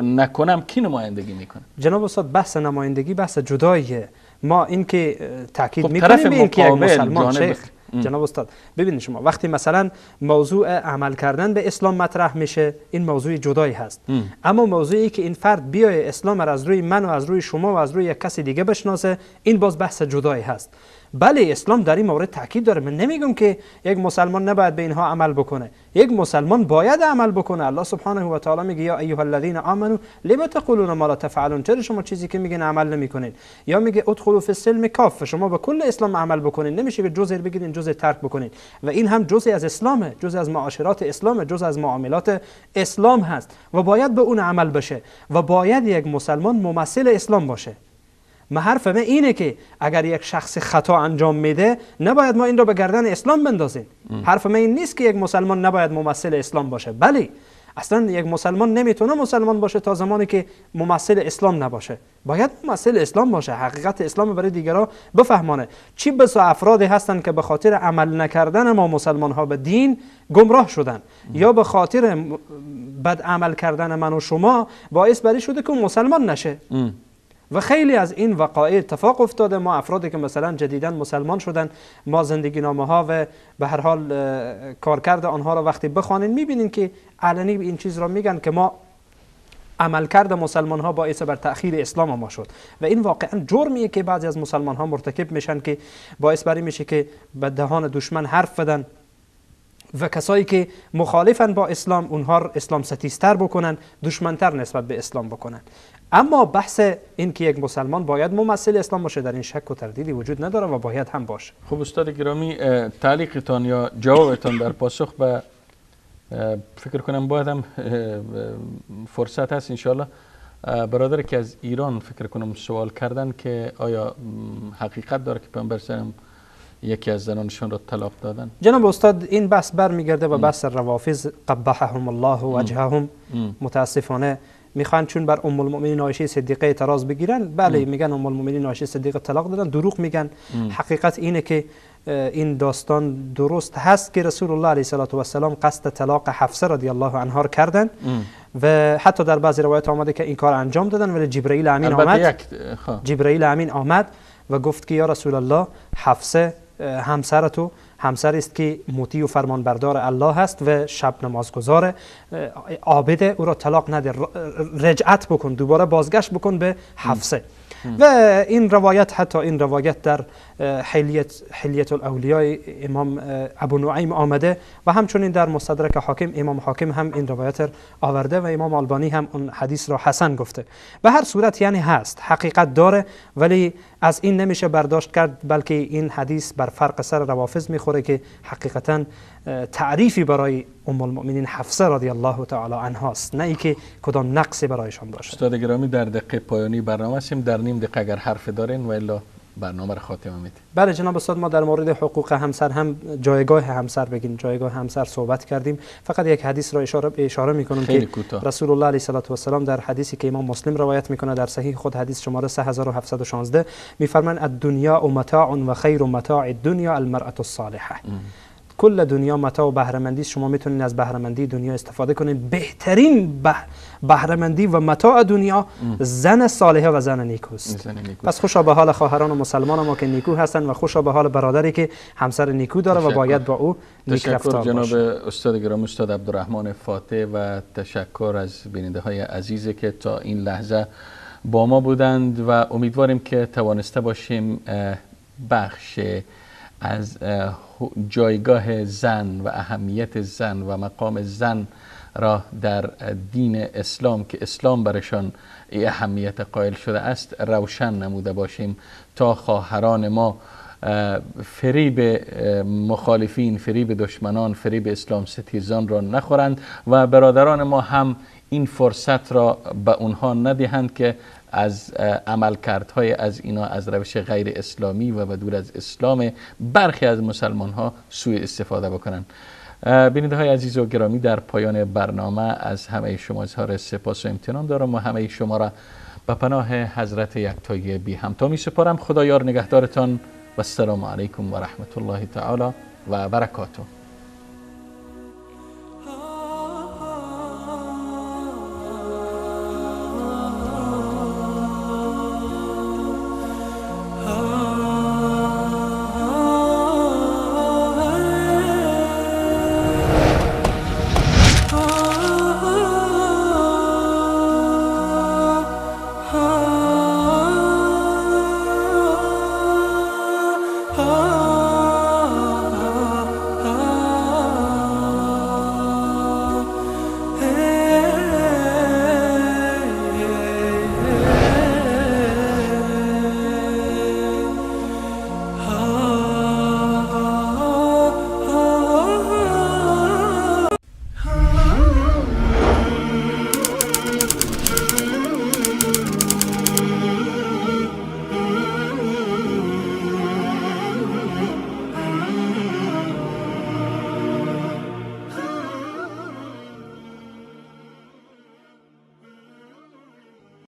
نکنم، کی نمایندگی میکنه؟ جناب استاد، بحث نمایندگی بحث جداییه. ما این که تاکید میکنیم این که یک مسلمان شیخ، جناب استاد ببینید، شما وقتی مثلا موضوع عمل کردن به اسلام مطرح میشه، این موضوع جدایی هست. اما موضوعی که این فرد بیای اسلام را از روی من و از روی شما و از روی یک کسی دیگه بشناسه، این باز بحث جدایی هست. بله، اسلام در این مورد تاکید داره. من نمیگم که یک مسلمان نباید به اینها عمل بکنه، یک مسلمان باید عمل بکنه. الله سبحانه و تعالی میگه یا ایها الذین آمنوا لم تقولون ما لا تفعلون، چرا شما چیزی که میگین عمل نمیکنین؟ یا میگه ادخلوا فی السلم کافه، شما به کل اسلام عمل بکنین، نمیشه که جزء بگیرین جزء ترک بکنین. و این هم جزء از اسلامه، جزء از معاشرات اسلامه، جزء از معاملات اسلام هست و باید به اون عمل بشه و باید یک مسلمان ممثل اسلام باشه. ما حرف ما اینه که اگر یک شخص خطا انجام میده، نباید ما این رو به گردن اسلام بندازیم. حرف ما این نیست که یک مسلمان نباید ممثل اسلام باشه. بله، اصلا یک مسلمان نمیتونه مسلمان باشه تا زمانی که ممثل اسلام نباشه. باید ممثل اسلام باشه، حقیقت اسلام برای دیگران بفهمانه. چی بسا افرادی هستند که به خاطر عمل نکردن ما مسلمان ها به دین گمراه شدن، یا به خاطر بد عمل کردن من و شما باعث بری شده که مسلمان نشه. و خیلی از این وقایع اتفاق افتاده. ما افرادی که مثلا جدیداً مسلمان شدن، ما زندگی نامه ها و به هر حال کارکرد آنها را وقتی بخوانین میبینین که علنی این چیز را میگن که ما عملکرد مسلمان ها باعث بر تأخیر اسلام ما شد. و این واقعا جرمیه که بعضی از مسلمان ها مرتکب میشن که باعث بر این میشه که به دهان دشمن حرف بدن و کسایی که مخالفن با اسلام اونها را اسلام ستیزتر بکنن، دشمنتر نسبت به اسلام بکنن. اما بحث این که یک مسلمان باید ممثل اسلام باشه، در این شک و تردیدی وجود نداره و باید هم باشه. خب استاد گرامی، تعلیقتان یا جوابتان در پاسخ به فکر کنم باید هم فرصت هست انشالله. برادر که از ایران فکر کنم سوال کردن که آیا حقیقت داره که پیامبر سلام یکی از زنانشان را طلاق دادن؟ جناب استاد، این بحث برمیگرده به بحث روافض قبحهم الله وجههم. متاسفانه میخوان چون بر ام المؤمنین عایشه صدیقه اعتراض بگیرن، بله میگن ام المؤمنین عایشه صدیقه طلاق دادن، دروغ میگن. حقیقت اینه که این داستان درست هست که رسول الله علیه الصلاة والسلام قصد طلاق حفصه رضی الله عنها را کردن و حتی در بعضی روایات آمده که این کار انجام دادن، ولی جبرئیل امین آمد، جبرئیل امین آمد و گفت که یا رسول الله، حفصه همسر تو همسر است که مطیع و فرمانبردار الله است و شب نمازگزار، عابد، او را طلاق نده، رجعت بکن، دوباره بازگشت بکن به حفصه. و این روایت، حتی این روایت در حلیت الاولیاء امام ابو نعیم آمده و همچنین در مستدرک حاکم امام حاکم هم این روایت آورده و امام البانی هم اون حدیث را حسن گفته. به هر صورت یعنی هست، حقیقت داره، ولی از این نمیشه برداشت کرد، بلکه این حدیث بر فرق سر روافض میخوره که حقیقتا تعریفی برای ام المؤمنین حفصه رضی الله تعالی عنها است، نه اینکه کدام نقصی برایشان باشه. استاد گرامی، در دقیقه پایانی برنامه هستیم، در نیم دقیقه اگر حرف دارین و الا برنامه را خاتمه میدیم. بله جناب استاد، ما در مورد حقوق همسر هم جایگاه همسر بگیم، جایگاه همسر صحبت کردیم. فقط یک حدیث را اشاره میکنم که رسول الله علیه الصلاة والسلام در حدیثی که امام مسلم روایت میکنه در صحیح خود، حدیث شماره 3716، میفرمایند الدنیا متاع و خیر متاع الدنیا المرأة الصالحه. کل دنیا متاع و بهره‌مندی، شما میتونین از بهره‌مندی دنیا استفاده کنین. بهترین بهره‌مندی و متاع دنیا زن صالحه و زن نیکوست. پس خوشا به حال خواهران و مسلمان ما که نیکو هستن و خوشا به حال برادری که همسر نیکو داره و باید با او نیک رفتار باشه. تشکر جناب استاد گرامی، استاد عبدالرحمن فاتح، و تشکر از بیننده های عزیزی که تا این لحظه با ما بودند و امیدواریم که توانسته باشیم بخش از جایگاه زن و اهمیت زن و مقام زن را در دین اسلام که اسلام برشان اهمیت قائل شده است روشن نموده باشیم تا خواهران ما فریب مخالفین، فریب دشمنان، فریب اسلام ستیزان را نخورند و برادران ما هم این فرصت را به اونها ندهند که از عملکردهای از اینا از روش غیر اسلامی و به دور از اسلام برخی از مسلمان ها سوء استفاده بکنند. بیننده های عزیز و گرامی، در پایان برنامه از همه شما اظهار سپاس و امتنان دارم و همه شما را به پناه حضرت یکتای بی همتا می سپارم. خدا یار نگهدارتان. و السلام علیکم و رحمت الله تعالی و برکاته.